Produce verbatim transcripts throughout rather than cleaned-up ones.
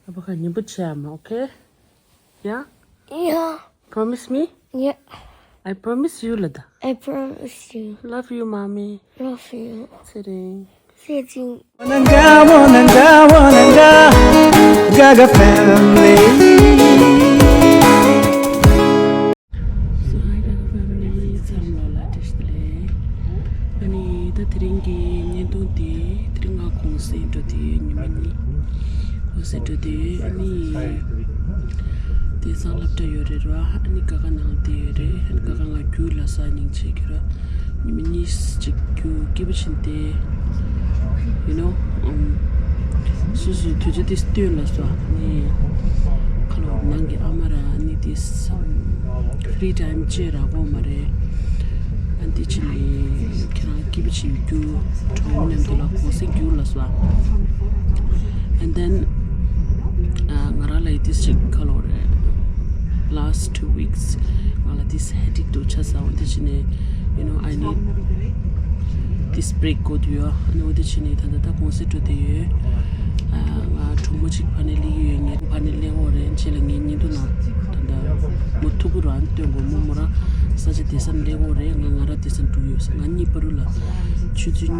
ཨ་ཕ་ཁ་ཉིན་པོ་བྱེད་ཨ་མ། Okay? Yeah? Yeah. Promise me? Yeah. I promise you, Lada. I promise you. Love you, mommy. Love you. Sitting. Sitting. Wananga, wananga, wananga, Gaga family. So, hi, Gaga family. ཚང་མ་ལ་བཀྲ་ཤིས་བདེ་ལེགས། ཨ་ནི་ད་དེ་རིང་གི་བརྙན་ཐུང་དེ། དེ་རིང་ང་གུང་སེང་འགྲོ་དུས་ཉི་མ་གཉིས། གུང་སེང་འགྲོ་དུས་ཨ་ནི་དེང་སང་སློབ་གྲྭ་ཡོད་རེད་ར། ཨ་ནི་ཀ་ཁ་ནང་དེ་ཡོད་རེད། ཨ་ནི་ཀ་ཁ་ང་རྒྱུགས་ལ་ས་སྙིང་རྗེ་གི་ར། ཉི་མ་གཉིས་ཅིག་རྒྱུགས་སྐྱིད་པོ་བྱིན་ཏེ། You know, um, སོ་སོའི་དུས་ཚོད་དེ་སྟོན་ལ་སོ། ནི་ཁ་ལོ་ནང་གི་ཨ་མ་ར་ནི་དེ་free time ཅེས་རག་གོ་མ་རེད། ཨ་འདི་ཕྱིན་ནི་ཁྱེད་རང་སྐྱིད་པོ་བྱེད་རྒྱུ་གྲོགས་མོ་མཉམ་དུ་ལ་གུང་སེང་རྒྱུགས་ལ་སོ། And then ང་རང་ལ་དེ་ཅིག་ཁ་ལོ་རེད། Last two weeks ང་ལ་this headache དུ་ཆ་ས་འོ་དེ་ཕྱིན་ནི། You know, I need this break དགོས་དུ་ཡོད། ཨ་ནི་འོ་དེ་ཕྱིན་ནི་ད་ལྟ་ད་གུང་སེང་འགྲོ་དུས་ཡོད། ང་གྲོགས་མོ་གཅིག་ཕ་ནས་སླེབས་ཀྱི་ཡོད། ངས་ཕ་ནས་སླེབས་འོ་རེད། ཅེས་ལ་ངས་བརྙན་ཐུང་ནང་ད་ལྟ་མོ་ཐུག་གི་རང་སྟོན་དགོས། མོ་མོ་རང་ས་ཆ་དེ་སར་སླེབས་འོ་རེད། ང་ང་རང་དེ་སར་འགྲོ་ཡོད། ང་གཉིས་བར་ལ་ཆུ་ཚོད་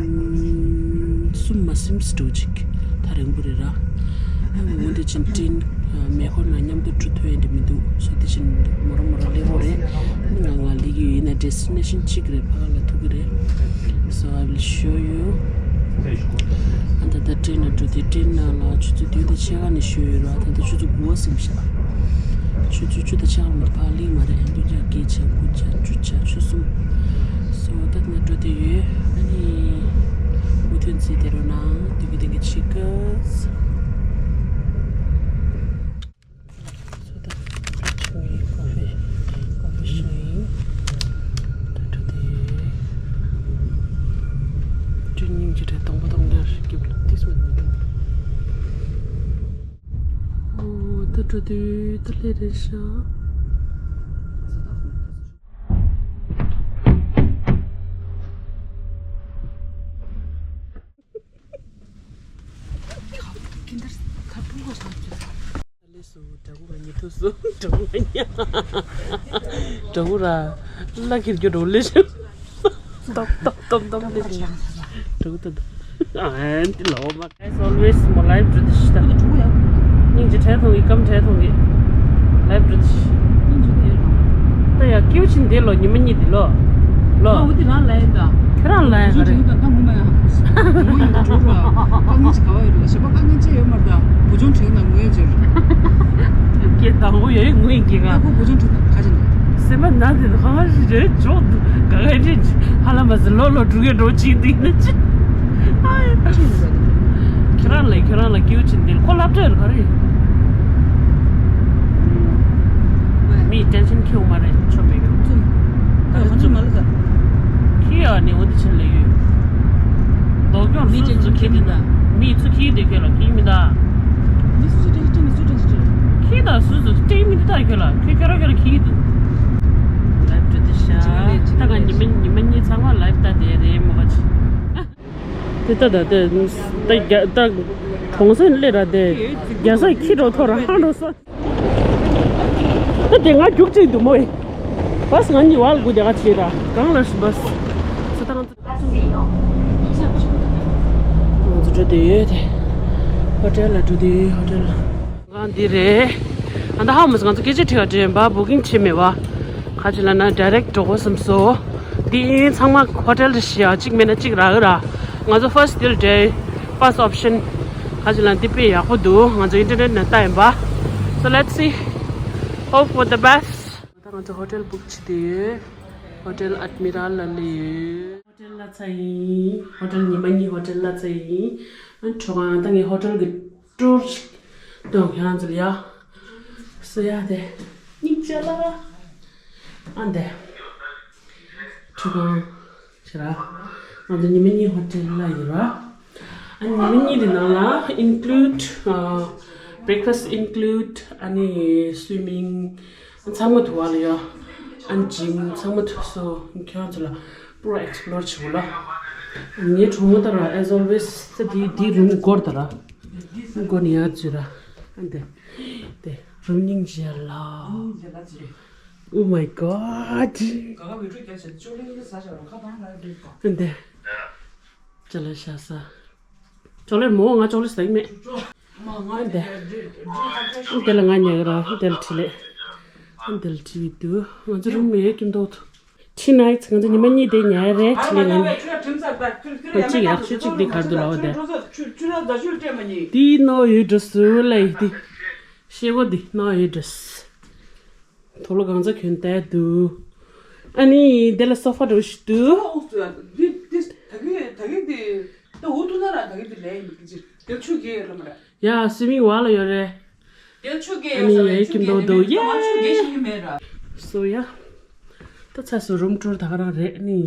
གསུམ་མ་ཟིན་འགྲོ་ཅིག་ད་རིང་པོ་རེད་ར། འོ་དེ་ཕྱིན་ནི་མེ་འཁོར་ནང་མཉམ་དུ་འགྲོ་ཐུབ་ཡ་འདི་མི་འདུག་སོ་དེ་ཕྱིན་ནི་མོ་རང་མོ་རང་སླེབས་འོ་རེད། ང་ང་སླེབས་ཀྱི་ཡོད། ཡིན་ན་destination གཅིག་རེད། ཕ་ག་ལ་ཐུག་གི་རེད། So I will show you. ཨ་ད་ད་ཊེན་ནང་འགྲོ་དུས་ཊེན་ནང་ལ་ཆུ་ཚོད་བདུན་དང་ཕྱེད་ཀ་ནས་ཞུ་ཡོད་ར། ད་ལྟ་ཆུ་ཚོད་དགུ་པ་ཟིན་ཤག་ཆུ་ཚོད་བཅུ་དང་ཕྱེད་ཀ་མ་གཏོགས་ཕར་སླེབས་མ་རེད། ཨ་འདུག་ཀྱང་བརྒྱད་ཆ་དགུ་ཆ་བཅུ་ཆ་ཆུ་གསུམ། སོ་ད་ནས་འགྲོ་དུས་ཡོད། ཨ་ནི་མུ་མཐུད་རྩིས་དེ་རོ་ནང་དུ་གི་དེ་གི་ཆི་ཀ་སི། སོ་ད་ཆུ་ཡི་ཀོ་ཧྥི་ཀོ་ཧྥི་ཤོ་ཡི་ད་འགྲོ་དུས་ཡོད། སྟོན་སྙིང་རྗེ་རེད། གདོང་པ་གདོང་ལེན་རེད། སྐྱིད་པོ་ལ་ཏིས་མ་ཉིད་དུ། འོ་ད་འགྲོ་དུས་ད་ལས་རེད་ཤག་ལས་སུ་དྲ་གུ་ར་ཉི་ཐུ་སུ་དྲ་གུ་ར་ཉ། དྲ་གུ་ར་ལ་ཁིར་གྱོ་འགྲོ་ལས་ཤི། སྟོབ་སྟོབ་སྟོབ་སྟོབ་ལས་ཤི། དྲ་གུ་ཏོ་ཏོ། ཨ་འདི་ལོ་མ། As always མོ་ལའིབ་འགྲོ་དེ་ཤི་ད། སྙིང་རྗེ་བྲལ་ཐོང་གི་སྐམ་བྲལ་ཐོང་གི། ལའིབ་འགྲོ་དེ་ཤི། ད་ཡ་ཀིའུ་ཆིན་འདི་ལོ་ཉི་མ་གཉིས་འདི་ལོ། ལོ། ཨ་འོ་དེ་རང་ལ་ཡིན་ད། ཁྱོད་རང་ལ་ཡིན་ག་རེད། ད་ངོ་མ་ཡང་། ངོ་ཡིན་ད་འགྲོ་ར། དཀའ་ངལ་ཅི་ག་བ་ཡོད་ལ་ཞེ་པོ་དཀའ་ངལ་ཅི་ཡོད་མ་རེད་ད། བུ་ཆུང་དྲན་ན་ངུས་ཅིག་སྐད་དང་པོ་ཡོད་ངུས་ཀྱི་ག་ཨ་ཁུ་བུ་ཆུང་དྲན་ན་ག་ཅི་ན། སེམས་པ་ན་དེ་ག་རེ་རེད་ཅོག་ག་ག་རེ་ཧ་ལམ་མ་ཟི་ལོ་ལོ་དྲུག་གེ་འགྲོ་ཅིག་འདི་ན་ཅི། ཁྱོད་རང་ལ་ཁྱོད་རང་ལ་ཀིའུ་ཆིན་འདི་ཁོ་སློབ་གྲྭ་ཡོད་ག་རེ། མི་ཊེན་ཤན་ཁྱེར་མ་རེད་ཆོ་མེད་གི། ཁྱི་ཡ་ནི་འོ་དེ་ཕྱིན་ལ་ཡོད། ལོ་ཀྱོང་སུ་སུ་ཁྱི་དེ་ན་མི་ཚུ་ཁྱི་དེ་ཁྱོད་ལ་ཁྱི་མི་ད། ཁྱི་ད་སུ་སུ་སྟེ་མི་དེ་ད་ཁྱོད་ལ་ཁྱོད་ཁྱོད་ར་ཁྱོད་ལ་ཁྱི་དུ། ལའིབ་འགྲོ་དེ་ཤ། ད་ང་ཉི་མ་ཉི་མ་གཉིས་ཚང་མ་ལའིབ་ལྟ་དེ་རེད་མོ་ག་ཅི། དེ་ད་ད་དེ་ད་རྒྱ་ད་གྲོང་སེང་སླེབས་ར་དེ་རྒྱ་སར་ཁྱི་འགྲོ་ཐོ་ར་ཧང་འགྲོ་ས། ད་དེ་ང་རྒྱུག་ཅིག་འདུག་མོ་ཡི། བས་ང་གཉིས་བར་དགུ་རྒྱ་ག་བྱེད་ར་གང་ལ་བས། ང་ཚོ་འགྲོ་དུས་དེ་ཧོ་ཊེལ་ལ་འགྲོ་དུས་ཧོ་ཊེལ་ལ། ང་འདི་རེད། ཨ་ད་ཧ་མོ་ང་ཚོ་སྐད་ཆ་དྲི་བ་དྲན་པ་བུ་ཀིང་བྱེད་མེད་བ། ག་ཅི་ལ་ན་ཌའི་རེག་འགྲོ་དགོས་བསམ་སོ། འདི་ཚང་མ་ཧོ་ཊེལ་རེ་ཞིག་ཡ་གཅིག་མེད་ན་གཅིག་རག་གི་ར། ང་ཚོ་first deal day first option ག་ཅི་ལ་འདི་དཔེ་ཡག་པོ་འདུག་ང་ཚོ་ཨིན་ཊར་ནེཊ་ནང་ལྟ་ཡིན་པ། So let's see. Hope for the best. ད་ང་ཚོ་ཧོ་ཊེལ་བུག་བྱེད་དེ་ཡོད། ཧོ་ཊེལ་ཨེཌ་མི་རལ་ལ་སླེབས་ཡོད། ཧོ་ཊེལ་གླ་ཚར་ཡིན། ཧོ་ཊེལ་ཉི་མ་གཉིས་ཧོ་ཊེལ་གླ་ཚར་ཡིན། ཨ་གྲོགས་ཨང་ད་ངས་ཧོ་ཊེལ་གི་ཊུར་ཞིག་སྟོན། ཁྱེད་རང་ཚོ་ལ་ཡ། སོ་ཡ་དེ། སྙིང་རྗེ་ལ། ཨ་འདི། གྲོགས་ཨང་། ཁྱེད་རང་། ང་ཚོ་ཉི་མ་གཉིས་ཧོ་ཊེལ་གླ་ཡིན་ར། ཨ་ཉི་མ་གཉིས་དེ་ནང་ལ་include breakfast include ཨ་ནི་swimming ཚང་མ་འདུག་བ་ལ་ཡ། ཨ་ནི་ཇིམ་ཚང་མ་འདུག་སོ་ཁྱེད་རང་ཚོ་ལ་པུ་ར་ཨེགས་པི་ལོར་བྱེད་དགོས་ལ། ངའི་གྲོགས་མོ་ད་ར་as always ད་དེ་དེ་རུམ་སྒོར་ད་ར། སྒོར་ནི་ཡར་འཛུལ་ར། འདི། འདི། རང་སྙིང་རྗེ་ལ། Oh my god. འདི། ཅ་ལག་ཤ་ས། ཅོག་ལེ་མོ་ང་ཅོག་ལེ་ཟ་གི་མེད། འདི། འདི་ལ་ང་ཉལ་གི་ར། འདི་ལ་ཁྲིད་ལེ། འདི་ལ་ཁྲིད་འདུག་ང་ཚོ་རུམ་མེད་ཀྱི་འདུག Tonight ང་ཚོ་ཉི་མ་གཉིས་དེ་ཉལ་རེད། ཁྲིད་ལེ་ང་ནི། ཁོ་གཅིག་ཡག་ཤོས་གཅིག་འདི་གར་འདུག་ལ་བ་དེ། འདི་ནོ་ཡོད་འགྲོ་སུ་ལ་ཡི་དེ། ཤེས་བོ་འདི་ནོ་ཡོད་འགྲོ་སུ། དོ་ལོ་གང་ཚ་གྱོན་བསྡད་འདུག་ཨ་ནི་འདི་ལ་སོ་ཕ་འདྲ་བོ་ཞིག་འདུག་འདི་འདི་ད་གི་ད་གི་འདི་ད་འུ་ཐུག་ན་ར་ད་གི་འདི་ལས་ཡིན་འདི་ཅི་དེ་ཆུ་གི་ར་མ་ར། ཡ་སི་མིང་བ་ལ་ཡོད་རེད། དེ་ཆུ་གི་ཨ་ཡ་ས་ནི་ཡ་ཆུ་ཀིམ་གི་དོ་དོ་ཡ་ཆུ་གི་ཞིག་མེད་ར། སོ་ཡ། ད་ཚ་སུ་རུམ་ཊུར་ད་ག་རང་རེད་ནི།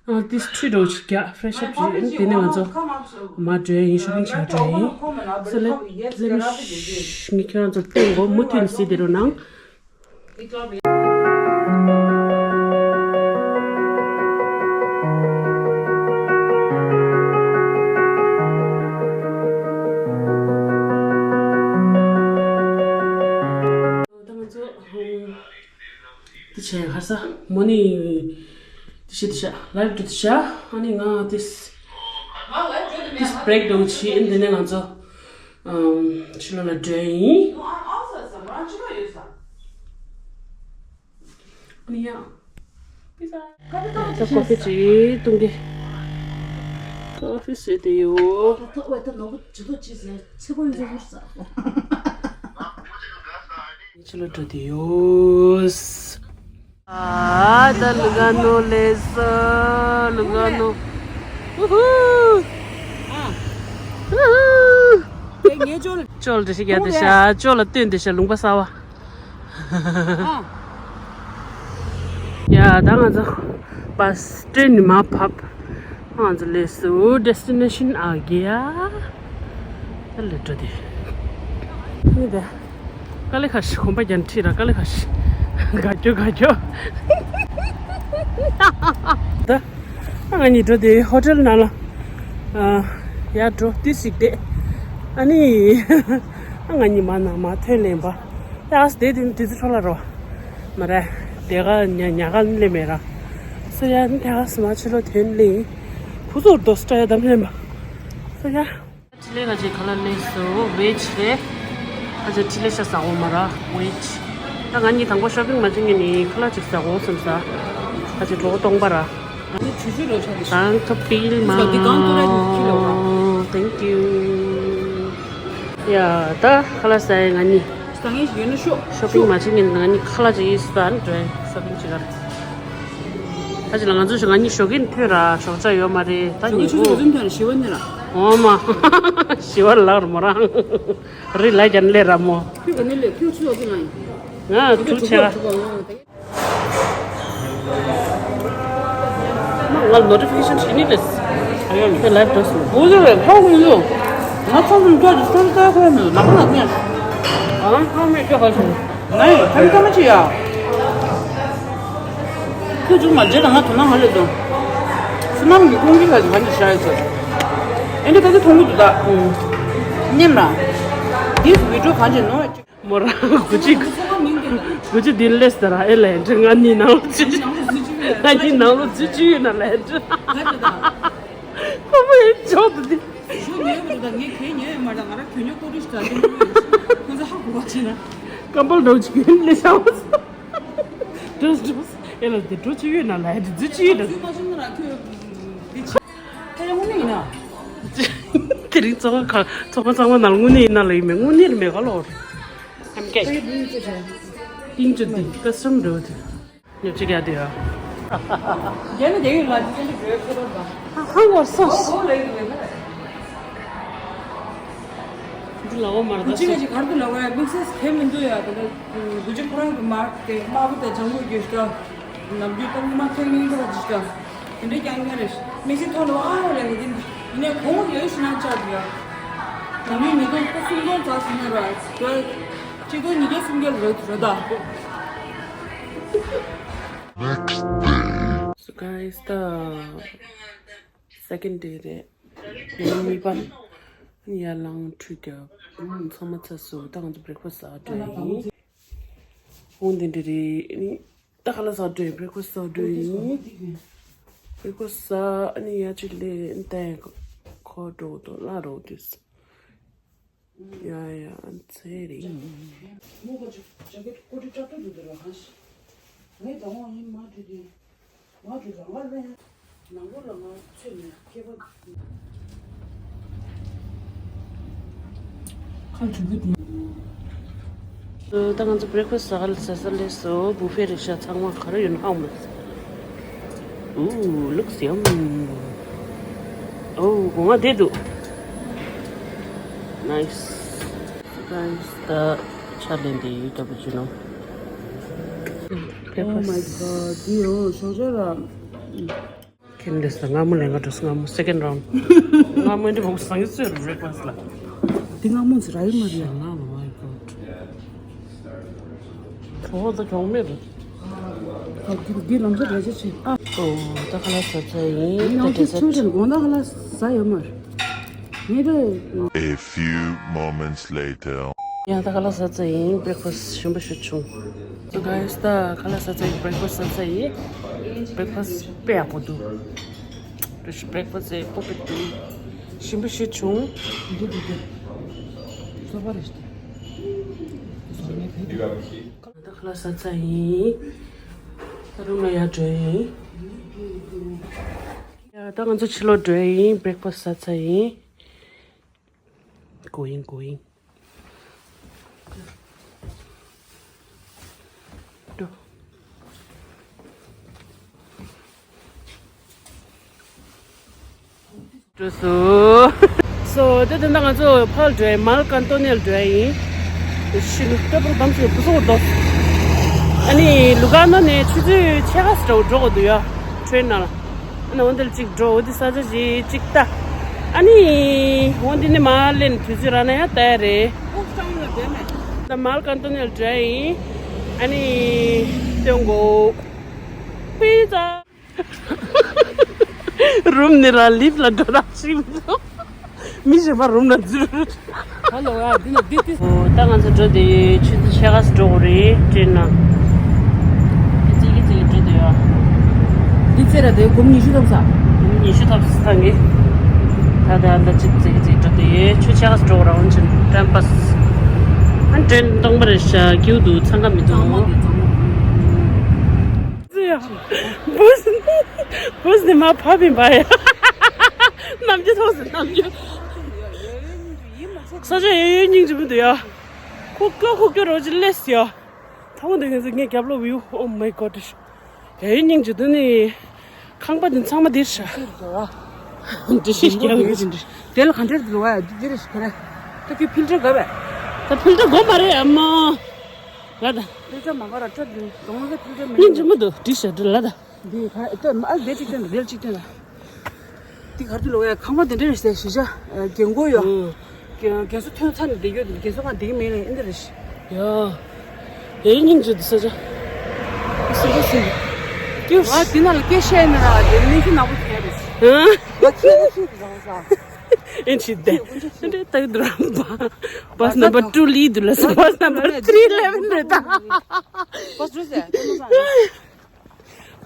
ཨ་ཏིས་ཁྲུས་འགྲོ་ཆི་རྒྱ་ཕྲེ་ཤ་བྱེད་དེ་ནས་ང་ཚོ་མ་འགྲོ་ཡིན། ཤོ་པིང་བྱ་འགྲོ་ཡིན། སོ་ལེ་ལེ་མི་ཤ་ངི་ཁྱོད་རང་ཚོ་སྟོན་གོ་མུ་མཐུད་ནས་སི་དེ་རུ་ནང་། ད་ང་ཚོ། དེ་བྱས་ཁ་ས་མོ་ནི། དེ་བྱས་དེ་བྱས་ལའིབ་འགྲོ་དེ་བྱས། ཨ་ནི་ང་དེ། དེ་བྷི་རེག་འགྲོ་ཆི་ཨིན། དེ་ནས་ང་ཚོ། ཨམ། ཕྱི་ལོགས་ལ་འགྲོ་ཡིན། ཨ་ནི་ཡ། ད་ཀོ་ཧྥི་ཅིག་བཏུང་གི། ཀོ་ཧྥི་བཟོས་ཏེ་ཡོད། ད་ཐོག་བས་ད་ནོར་བུ་ཇི་ལྟར་ཅི་ཟེར་ཚེ་གོ་ཡོད་ཟེར་ཟ། ཕྱི་ལ་འགྲོ་དེ་ཡོད། ཨ་ད་ལུ་ག་ནོ་ལེ་ས་ལུ་ག་ནོ། ཧུ་ཧུ། ཧུ་ཧུ། ཅོལ་དེ་ཤི་རྒྱ་དེ་ཤ་ཅོལ་ལ་སྟོན་དེ་ཤ་ལུང་པ་གསར་བ། ཡ་ད་ང་ཚོ་བྷ་སི་ཏྲེན་ནི་མ་བབས། ང་ཚོ་ལས་སུ་ཌེ་སི་ཊི་ནེ་ཤན་ཨ་གེ་ཡ། ད་ལས་འགྲོ་དེ། ནི་དེ། དཀའ་ལས་ཁ་ཤི་གོམ་པ་རྒྱན་ཁྲིད་ར་དཀའ་ལས་ཁ་ཤི། དགའ་སྐྱོ་དགའ་སྐྱོ། ད། ང་གཉིས་འགྲོ་དེ་ཧོ་ཊེལ་ནང་ལ། ཡར་འགྲོ་ཏི་ཞིག་བསྡད། ཨ་ནི། ང་གཉིས་མ་ན་མ་ཐོན་ལེན་པ། ཡ་ཨ་སི་དེ་དེ་དེ་ཚོ་འཕྲོ་ལ་རོ། མ་རེད། དེ་ག་ཉ་ཉ་ག་ལེ་མེ་ར། སོ་ཡ་ནི་དེ་ག་སི་མ་ཆུ་ལོ་ཐོན་ལེ། ཁུ་ཚོར་དོ་སི་ཏྲ་ཡ་དམ་ལེན་པ། སོ་ཡ། ཁྲི་ལེ་ཁ་ཅིག་ཁ་ལག་ལས་སུ་ཝེ་ཇི་རེད། ཁ་ཅིག་ཁྲི་ལེ་ཤ་ཟ་འོ་མ་ར་ཝེ་ཇི། ད་ང་གཉིས་དང་པོ་ཤོ་པིང་མ་བྱེད་ངེས་ནི་ཁ་ལག་ཅིག་ཟ་འོ་སེམས་ས། ཁ་ཅིག་གྲོགས་སྟོང་པ་ར། དང་ཁ་པིལ་མ། Thank you། ཡ་ད་ཁ་ལག་ཟ་ཡ་ང་གཉིས། ཤོ་པིང་མ་བྱེད་ངེས་ནི་ང་གཉིས་ཁ་ལག་ཅིག་ཡིས་ད་ནི་འགྲོ་ཡ་ཤོ་པིང་ཅིག་ག་ཁ་ཅིག་ལ་ང་ཚོ་ང་གཉིས་ཞོགས་ཀས་ཐོན་ར་ཞོགས་ཇ་ཡོད་མ་རེད་ད་ཉིན་གུང་། ཞི་བ་ནི་ར། འོ་མ། ཞི་བ་ལགས་ར་མོ་རང་། རི་ལ་རྒྱ་ནི་ལས་ར་མོ། ཁྱོད་ག་ནི་ལས་ཁྱོད་ཆུ་ཡོད་ཀྱི་ང་ཡིན། ང་ཐུག་ཆེ་བ། ང་ནོ་ཊི་ཕི་ཀེ་ཤན་ཞིག་ནི་ལས། ཨ་ཡོད་ནི་ལའིབ་འགྲོ་སོང་། འོ་ལེ་ཧོ་ཧུ་ལུ། ང་ཚང་ཚང་ཀྱོ་ཅི་སོང་ཙ་ཁོ་མི་ལ་མ་ཁོ་ལ་ཉན། ཨ་ཧ་མི་ཀྱོ་ཧ་སོང་། ང་ཡང་ཁ་མི་ཁ་མ་ཅི་ཡ། ཁྱོད་ཅུང་མ་རྗེས་ལ་ང་དོ་སྣང་ག་ལས་དོ། སུ་ནམ་གྱི་ཁོང་གི་ལ་ག་ནས་ཤར་ཡོད་ཚོད། ཨེ་འདྲ་ད་གི་མཐོང་གི་འདུག་ད། ཉེམ་ར། This video ག་ཅི་ནོ། མོ་ར་གུ་ཅི། གུ་ཅི་དིན་ལེས་ད་ར་ཨེ་ལ་ཨེ་འདྲ་ང་གཉིས་ནང་ལོ་ཅི་ཅི། ང་གཉིས་ནང་ལོ་ཅི་ཅི་ཡོད་ན་ལ་ཨེ་འདྲ། ཁོ་མོ་ཨེ་ཅོག་ཏུ་དི། ཞུ་ཉོས་མི་འདུག་ད་ངས་གས་ཉོས་ཡོད་མ་རེད། ང་རང་གྱོན་ཉོ་ཀོ་རིས་ད་དེ་ཁོ་ཚོ་ཧ་གོ་བ་བྱས་ན། ཀམ་པལ་འདྲ་བོ་ཅིག་གྱོན་ལས་བྱ་བ། འགྲོ་འགྲོ། ཨེ་ལ་དེ་འགྲོ་ཅི་ཡོད་ན་ལ་ཨེ་འདྲ་ཅི་ཡོད་ན། ཚུལ་མ་བྱུང་ན་ར་ཁྱོད་འདི་ཆ། ཁྱེད་དངོས་གནས་ཡིན་ན། དེ་རིང་ཚོགས་ཁང་ཚོགས་ཁང་ཚང་མ་ནང་དངོས་གནས་ཡིན་ན་ལ་ཡིན་མེད་དངོས་གནས་རེད་མེད་ག་ལོར། ཨམ་སྐད། ཏིང་ཅོ་ཏི་ཀ་སི་ཊམ་འགྲོ་དེ། ཉོ་ཅི་ག་དེ་ཡ། རྒྱ་ནི་དེ་ཡོད་ལ་ཅི་ཅན་དུ་འགྲོ་ཁེ་རོ་དང་། ཧ་ཧ་ཝར་སོ། འདི་ལ་འོ་མར་ད་སོ། ཅི་ག་ཅི་གར་དུ་ལ་ཝར་དམིགས་བསལ་ཁེ་མི་འདུག་ཡ་ད་ལ། དགུ་ཅི་ཁོ་རང་གི་མར་དེ་དམར་པོ་དང་ལྗང་གུ་རྒྱུ་ཤ། ནམ་རྒྱུན་ཏང་མ་ཁེ་ངེས་འགྲོ་ཅི་ཤ། དེ་འདྲའི་རྐྱང་རྐྱང་རེད། དམིགས་བསལ་ཐོག་ལ་ཨ་རེ་རེད་འདི། ཡིན་ནའི་གོང་ཡོད་ཤི་ན་ཆགས་འདུག་ཡ། ནམ་རྒྱུན་ཉིས་སྟོང་སུམ་སྟོང་ཙག་སུ་ནས་ར། གཅིག་སྟོང་ཉིས་སྟོང་སུམ་བརྒྱ་རེད་རེད་ད། Next day. So guys, the second day རེད། ཉི་མ་གཉིས་པ། ཡར་ལངས་ཁྲུས་རྒྱབ། ཚང་མ་ཚར་སོང་། ད་ང་ཚོ་breakfast ཟ་འགྲོ་ཡིན། འོ་འདི་འདྲ་རེད། ཨ་ནི་ད་ག་ལ་ཟ་འགྲོ་ཡིན། breakfast ཟ་འགྲོ་ཡིན། breakfast ཟ། ཨ་ནི་ཡར་ཅིག་སླེབས། ཨ་ནི་ད་ཁོ་འགྲོ་འདུག་ལ་རོགས་དུས། ཡ་ཡ། ཚེ་རིང་། ད་ང་ཚོ་breakfast ཟ་ག་ལ་ཟ་ས་སླེབས་སོང་། buffet རེད་ཤག་ཚང་མ་ག་རེ་ཡོད་ན་ཧ་གོ་མ་སོང་། Ooh, looks yum. Oh, སྒོ་ང་བསྡད་འདུག Nice. Guys, ད་ཕྱག་ལེན་དེ་ཡོད་རྒྱབ་པ་བྱུང་ན། Oh my god, འདི་ཡང་ཞོགས་ཇ་ར། ཁྱེད་འདི་ས་སྔ་མོ་ལས་ང་འགྲོ་སྔ་མོ་second round. སྔ་མོ་འདི་མང་པོ་བཟང་གི་ཚོད་རེད་breakfast ལ། འདི་སྔ་མོ་ཚོ་ར་ཡོད་མ་རེད། ང་མ་མ་ཡི་གོ། གྲོགས་ད་གྲོགས་མེད་རེད། ཨ། འདི་ལམ་སང་རེ་ཆེ་ཆེ། ཨ། ཨོ། ད་ཁ་ལག་ཟ་ཚར་ཡིན། ད་ང་ཚོ་dessert ཆུང་ཆུང་དགོང་དག་ཁ་ལག་ཟ་ཡོད་མ་རེད། ངས་ད། A few moments later. ཡང་ད་ཁ་ལག་ཟ་ཚར་ཡིན། breakfast ཞིམ་པོ་ཞིག་བྱུང་། So guys, ད་ཁ་ལག་ཟ་ཚར་ཡིན། breakfast ཟ་ཚར་ཡིན། breakfast དཔེ་ཡག་པོ་འདུག breakfast དཔེ་སྤོབས་པོ་འདུག་ཞིམ་པོ་ཞིག་བྱུང་། འདི་འདི་འདི། སོ་པ་རེད། ད་ཁ་ལག་ཟ་ཚར་ཡིན། ད་རུམ་ལ་ཡར་འགྲོ་ཡིན། ཡ། ད་ང་ཚོ་ཕྱི་ལོགས་འགྲོ་ཡིན། breakfast ཟ་ཚར་ཡིན། Going, going. འགྲོ། འགྲོ་སོང་། སོ་དེ་དེ་འདྲ་ང་ཚོ་ཕར་འགྲོ་ཡིན། མར་ཀན་ཏོ་ནེལ་འགྲོ་ཡིན། ཤིན་ཏུ་པར་བམ་ཞིག་བུ་སོགས་འདུག་ཨ་ནི་ལུ་ག་ནོ་ནས་ཆུ་ཚོད་ཕྱེད་ཀ་ཙམ་འགྲོ་དགོས་འདུག་ཡ། ཊེན་ནང་ལ། ཨ་ནི་འོ་འདིར་གཅིག་འགྲོ། འོ་འདི་ས་ཆ་ཞིག་གཅིག་ལྟ། ཨ་ནི་འོ་འདི་ནས་མར་ལེན་དུས་ཚོད་རག་ན་ཡང་ལྟ་ཡ་རེད། ད་མར་ཀན་ཏོ་ནེལ་འགྲོ་ཡིན། ཨ་ནི་སྟོན་གོ། ཕི་ཛ། རུམ་ནས་ར་ལིབ་ལ་འགྲོ་རག་ཞིག་མི་འདུག་མི་གཞན་པ་རུམ་ལ་འཛུལ། ཧ་ལོ། ཨ། འདི་ན་འདི་ཏི། ཨོ། ད་ང་ཚོ་འགྲོ་དེ་ཆུ་ཚོད་ཕྱེད་ཀ་ཙམ་འགྲོ་དགོས་རེད། ཊེན་ནང་། ཙི་གི་ཙི་གི་འགྲོ་དེ་ཡོད། འདི་ཙེ་ར་དེ་སྒོར་ཉི་ཤུ་ཐོབ་ས། ཉི་ཤུ་ཐོབ་ས་ཐང་གི། ད་ད་ད་ཅིག་ཙི་གི་ཙི་གི་འགྲོ་དེ་ཆུ་ཕྱེད་ཀ་ཙམ་འགྲོ་དགོས་ར། འོན་ཅིན་ཊེམ་པ་སི། ཨ། ཊེན་སྟོང་པ་རེད་ཤག་ཀིའུ་འདུག་འཚང་ཁ་མི་འདུག་ཙི་ཡ། བུས་བུས་ནི་མ་ཕབ་ཡིན་པ་ཡ། ནམ་རྒྱུན་ཐོག་སི་ནམ་རྒྱུན། ས་ཆ་ཡོད་ཡོད་སྙིང་རྗེ་མི་འདུག་ཡ། ཁོ་སྐྱོ་ཁོ་སྐྱོ་རོ་ཅི་ལེས་ཡ། ཐང་འདི་ངས་ངས་རྒྱབ་ལོག་བིའུ། Oh my god. ཡ་ཡོད་སྙིང་རྗེ་འདུག་ནི། ཁང་པ་འདི་ཚང་མ་འདིར་ཤ། འདི་ཤི་རྒྱབ་ལོག་ཅི་འདི། དེ་ལ་ག་འདྲ་འདུག་ཨ། འདི་རེ་ཤི་ཁ་རེ། ད་ཁྱོད་ཕིལ་ཊར་དགོས་པས། ད་ཕིལ་ཊར་དགོས་མ་རེད་ཨ་མ། ལ་ད། ཕིལ་ཊར་མ་དགོས་ར་ཁྲ་འདི་ལོང་ལ་ཕིལ་ཊར་མེད། སྙིང་རྗེ་མི་འདུག་འདི་ཤ་འདི་ལ་ད། འདི་ག་ལྟ་མ་ཨ་འདི་གཅིག་སྟོན་དང་འདིར་གཅིག་སྟོན་དང་། འདི་ག་རེ་ལོ་ཡ། ཁང་པ་འདི་འདྲ་རེད་ཟེར་ཞུ་བྱ། རྒན་གོག་ཡོད། རྒན་རྒན་གསོ་ཐོན་ཚར་ནས་བསྡད་ཡོད། རྒན་གསོ་ཁང་བསྡད་ཀྱི་མེད་ལ་ཨེ་འདི་རེད་ཤི། ཡ། ཡ་ཡོད་སྙིང་རྗེ་འདུག་ས་ཆ། སུ་ར་སུ། ཀྱུ། ང་འདི་ནང་ལ་སྐད་བཤད་ནས་ར་དེ་ནས་ཤི་ནག་པོ་ཐེ་རེད། ཧ། ང་ཁྱེད་ལ་ཤི་རང་ས། ཨེ་ཆི་དེ། འདི་ལྟ་གི་འདུག་ར། bus number two ལི་འདུག་ལ་སོ། bus number three eleven རེད་ད། bus རུ་ཟེར།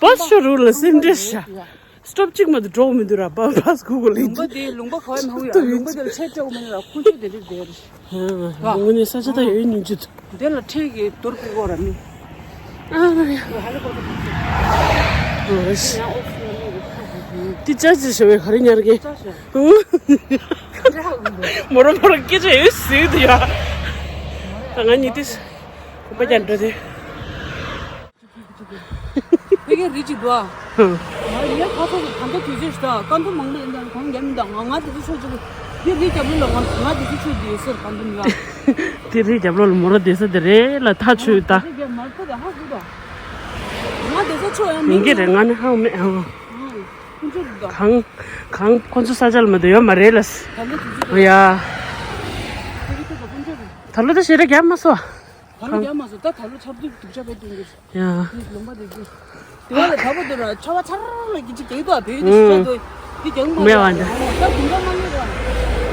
bus ཤོ་རུ་ལ་སེམས་ཁྲལ་ཤ། stop གཅིག་མ་གཏོགས་འགྲོ་མི་འདུག་ར། bus གུ་གུ་ལི། ལུང་པ་དེ་ལུང་པ་ག་བའི་མ་ཧུ་ཡ། ལུང་པ་དེ་ལ་ཆེ་སྤྲོ་མི་ནི་ར། ཁོང་ཚོ་དེ་འདྲ་དེ་རེད། ཧ། དངོས་གནས་ས་ཆ་ད་ཡོད་སྙིང་རྗེ་འདུག་དེ་ལ་ཁྲལ་གྱི་དོར་པི་གོ་ར་མི། ཨ་ཡ། ཧ་ལས་པ། ཨོ་ཤི། དེ་ཅག་ཅི་ཞེ་བའི་ག་རེ་ཉར་གི། ཅག་ཞེ། མོ་རོ་མོ་རོ་སྐད་ཆ་ཡོད་སྲིད་དུ་ཡ། ད་ང་གཉིས་དེ་གོམ་པ་རྒྱག་འགྲོ་དེ། ཕ་གི་རི་གཅིག་འདུག་ཨ། ང་ཡའི་ཁ་ཐོག་ཏུ་ད་ལྟ་དུས་ཚོད་ཞིག་དང་སྐར་མ་མང་པོ་ཡིན་ཙང་གང་ཡང་མི་འདུག་ང་ང་དེ་ཚོ་ཆོག་ཆོག་འདི་རི་རྒྱབ་ལོགས་ལ་ང་ང་དེ་ཚོ་ཆོག་དེ་ཟེར་གང་འདུག་མི་ལ། དེ་རི་རྒྱབ་ལོགས་ལ་མོ་ར་བསྡད་ས་དེ་རེད་ལ། ཐག་ཆོད་ད། ང་དེ་ཚོ་ཆོག་ཡང་མིན་གྱི་རེད། ང་ནི་ཧ་མེད་ཨང་། ཁོང་ཚོ་འདུག་གང་གང་ཁོང་ཚོ་ས་ཆ་ལ་མ་འདུག་ཡོད་མ་རེད་ལ། ད་ལོ་དུས་ཚོད་ཡ། ད་ལོ་ད་ཞེ་དྲག་རྒྱབ་མ་སོང་། ད་ལོ་རྒྱབ་མ་སོང་། ད་ད་ལོ་ཆར་དུས་སྡུག་ཅག་པོ་སྟོན་གྱི་རེད། ཡ། དེ་ལུང་པ་དེ་གི། དེ་བ་ལ་ད་བོ་དུ་ར་ཆར་པ་ཚར་ལ་གི་ཅི་རྒྱག་དོ་བོད་དེ་ཤི་ཆ་དོ། དེ་རྒྱག་མ་མེད་བ་འདྲ། ད་དུང་ད་མ་ངེས་ར།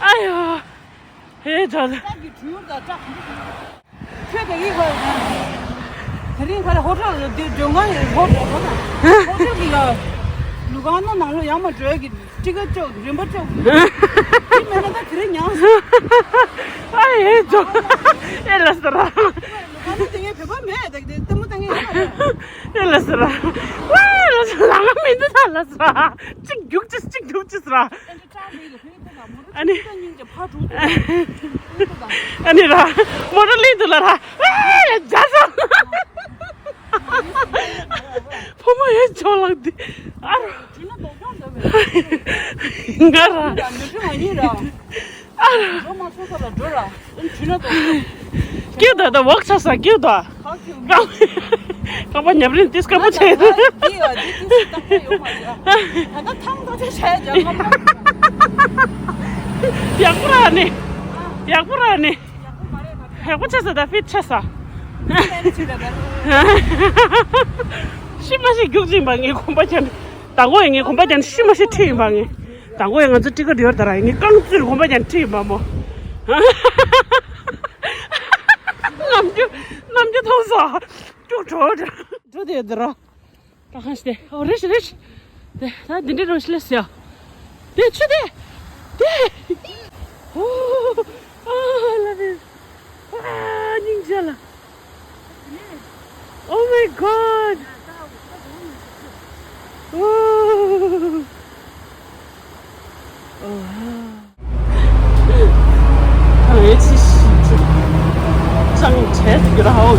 ཨ་ཡ། ཧེ་ཇ། ཁྱོད་དེ་གི་ཁ་དེ་རིང་ཁ་ཧོ་ཊེལ་དེ་ཇོ་ང་ཧོ་ཊེལ་ཧོ་ཊེལ་ཧོ་ཊེལ་གི་ལ་ལུ་གང་ན་ནང་ལོ་ཡང་མ་འགྲོ་གི་ཊི་ཀེ་ཊི་ཅོག་རིན་པ་ཅོག་དེ་མེད་ན་ད་དེ་རིང་ཉང་། ཨ་ཡེ་ཇོ། ཨེ་ལ་ས་ར། ལུ་གང་ན་དེ་ངའི་བོད་པ་མེད་དེ་དེ་ལྟད་མོ་ལྟ་ངའི་ཡང་མ་རེད། ཨེ་ལ་ས་ར། ཝེ་ལ་ས་ར་ང་མི་འདུག་ད་ལ་ས་ར། གཅིག་རྒྱུག་ཅིག་གཅིག་རྒྱུག་ཅིག་ས་ར། ཨ་ནི། ཨ་ནི་ར། མོ་ཊ་ལིང་དུ་ལ་ར། ཨ་ཡ་ཇ་ས། ཕོ་མོ་ཡེ་ཇོ་ལགས་འདི། ཨ་ར། ང་ར། ཨ་ར། ཀྱེ་ད་ད་ཝོག་ཆ་ས་ཀྱེ་ད། རྐང་པ་ཉབ་རིན་ཏིས་དཀར་པོ་ཆེ། ཡག་པོ་ར་ནི། ཡག་པོ་ར་ནི། ཡག་པོ་ཆེ་ས་ད་ཕིཊ་ཆེ་ས། ཤི་མ་ཤི་རྒྱུག་ཅིང་པ་ངའི་གོམ་པ་ཅན། དང་པོ་ཡང་ངའི་གོམ་པ་ཅན་ཤི་མ་ཤི་ཁྲིད་ཡིན་པ་ངའི། དང་པོ་ཡང་ང་ཚོ་ཊི་ཀེ་ཊི་ཡོད་ད་ར་ངའི་རྐང་བཙུགས་གོམ་པ་ཅན་ཁྲིད་ཡིན་པ་མོ། ནམ་རྒྱུན་ནམ་རྒྱུན་མཐོང་སོང་། ཅུག་འགྲོ་འགྲོ་དེ་ཡོད་ད་ར། ད་གང་ཞིག་དེ། ཨོ་རེད་རེད། དེ་ད་འདི་འདྲའི་རང་ཞིག་ལས་ཟེར། དེ་ཆུ་དེ། དེ། ཨོ། ཨ་ལ་རེད། ཨ་སྙིང་རྗེ་ལ། Oh my god. Oh. Oh. ཨེ་ཅི་ཤི་ཅི། ཅང་བྱས་ཏེ་གི་ར་ཧའོ་ཡ།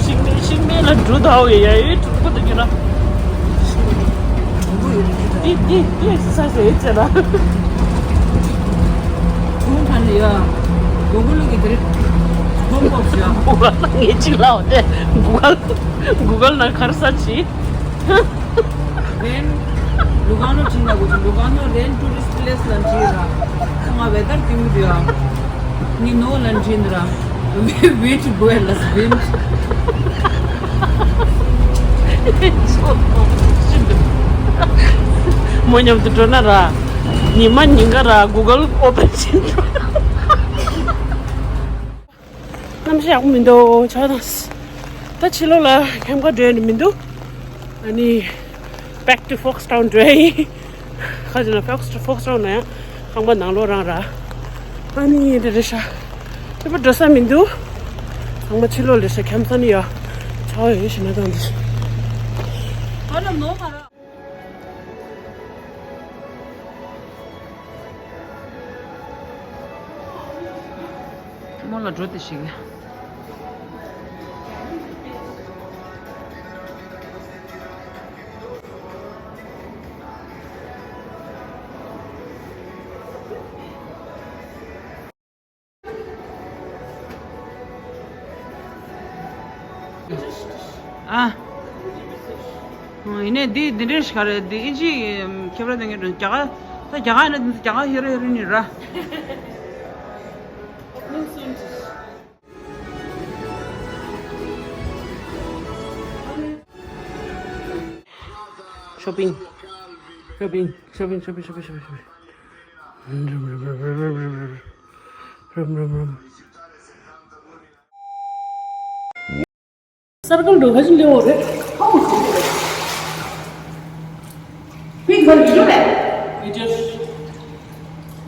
ཤིང་མེ་ཤིང་མེ་ལ་འབྲུ་དའོ་ཡ་ཡ་ཡོད་འབྲུ་པོ་དེ་གི་ར། འདི་འདི་འདི་ས་ས་ཡོད་ཅེ་ལ། ཁོང་ཁ་ནས་ཡ། གོ་གོ་ལུ་གི་དེ་རེད། ཧོམ་བོག་སི་ཡ། གུ་གལ་ནང་ངས་ཅིག་ལའོ་དེ། གུ་གལ་གུ་གལ་ནང་གར་ས་ཅི། Rain, Lugano China, Lugano rain tourist place lan chira. Nga weather kim dia. Ni no lan chinra. Which boy las wind. མོ་མཉམ་དུ་འགྲོ་ན་ར། ཉི་མ་ཉིན་ག་ར་གུ་གལ་ཨོ་པན་ཅིག་འགྲོ། གནམ་གཤིས་ཡག་པོ་མི་འདུག་ཆ་དང་། ད་ཕྱི་ལོགས་ལ་ཁྱམས་ཁ་འགྲོ་ཡ་མི་འདུག་ཨ་ནི། Back to Foxtown འགྲོ་ཡ་ཡིན། ཁ་ཅིག་ལ་Fox Foxtown ན་ཡང་ཁང་པ་ནང་ལོགས་རང་ར། ཨ་ནི་འདི་རེད་ཤག་ཁྱོད་པ་འགྲོ་ས་མི་འདུག་ཚང་མ་ཕྱི་ལོགས་ལས་ཤག་ཁྱམས་ས་ནི་ཡ། ཆ་བ་ཡོད་ཤི་ན་དང་འདི། མོ་ལ་འགྲོ་དེ་ཞིག་ཨ། ཡིན་ནའི་འདི་འདི་འདྲའི་ཞིག་ག་རེད། འདི་ཨིན་ཇི་ཁྱབ་ར་དེ་ངས་རྒྱ་གར། ད་རྒྱ་གར་ཡིན་ན་འདི་རྒྱ་གར་ཧེ་རེ་ཧེ་རེ་ནི་ར། Shopping. Shopping. Shopping. Shopping. Shopping. Shopping. Shopping. Rum, rum, rum. Rum, rum, rum. Rum, rum, rum. སར་ཀལ་འགྲོ་ཁ་ཅིག་ལེའོ་རེད། ཧ་མ་གོ་རེད། ཕིང་གར་བི་ཌིའོ་རེད། བི་ཌིའོ།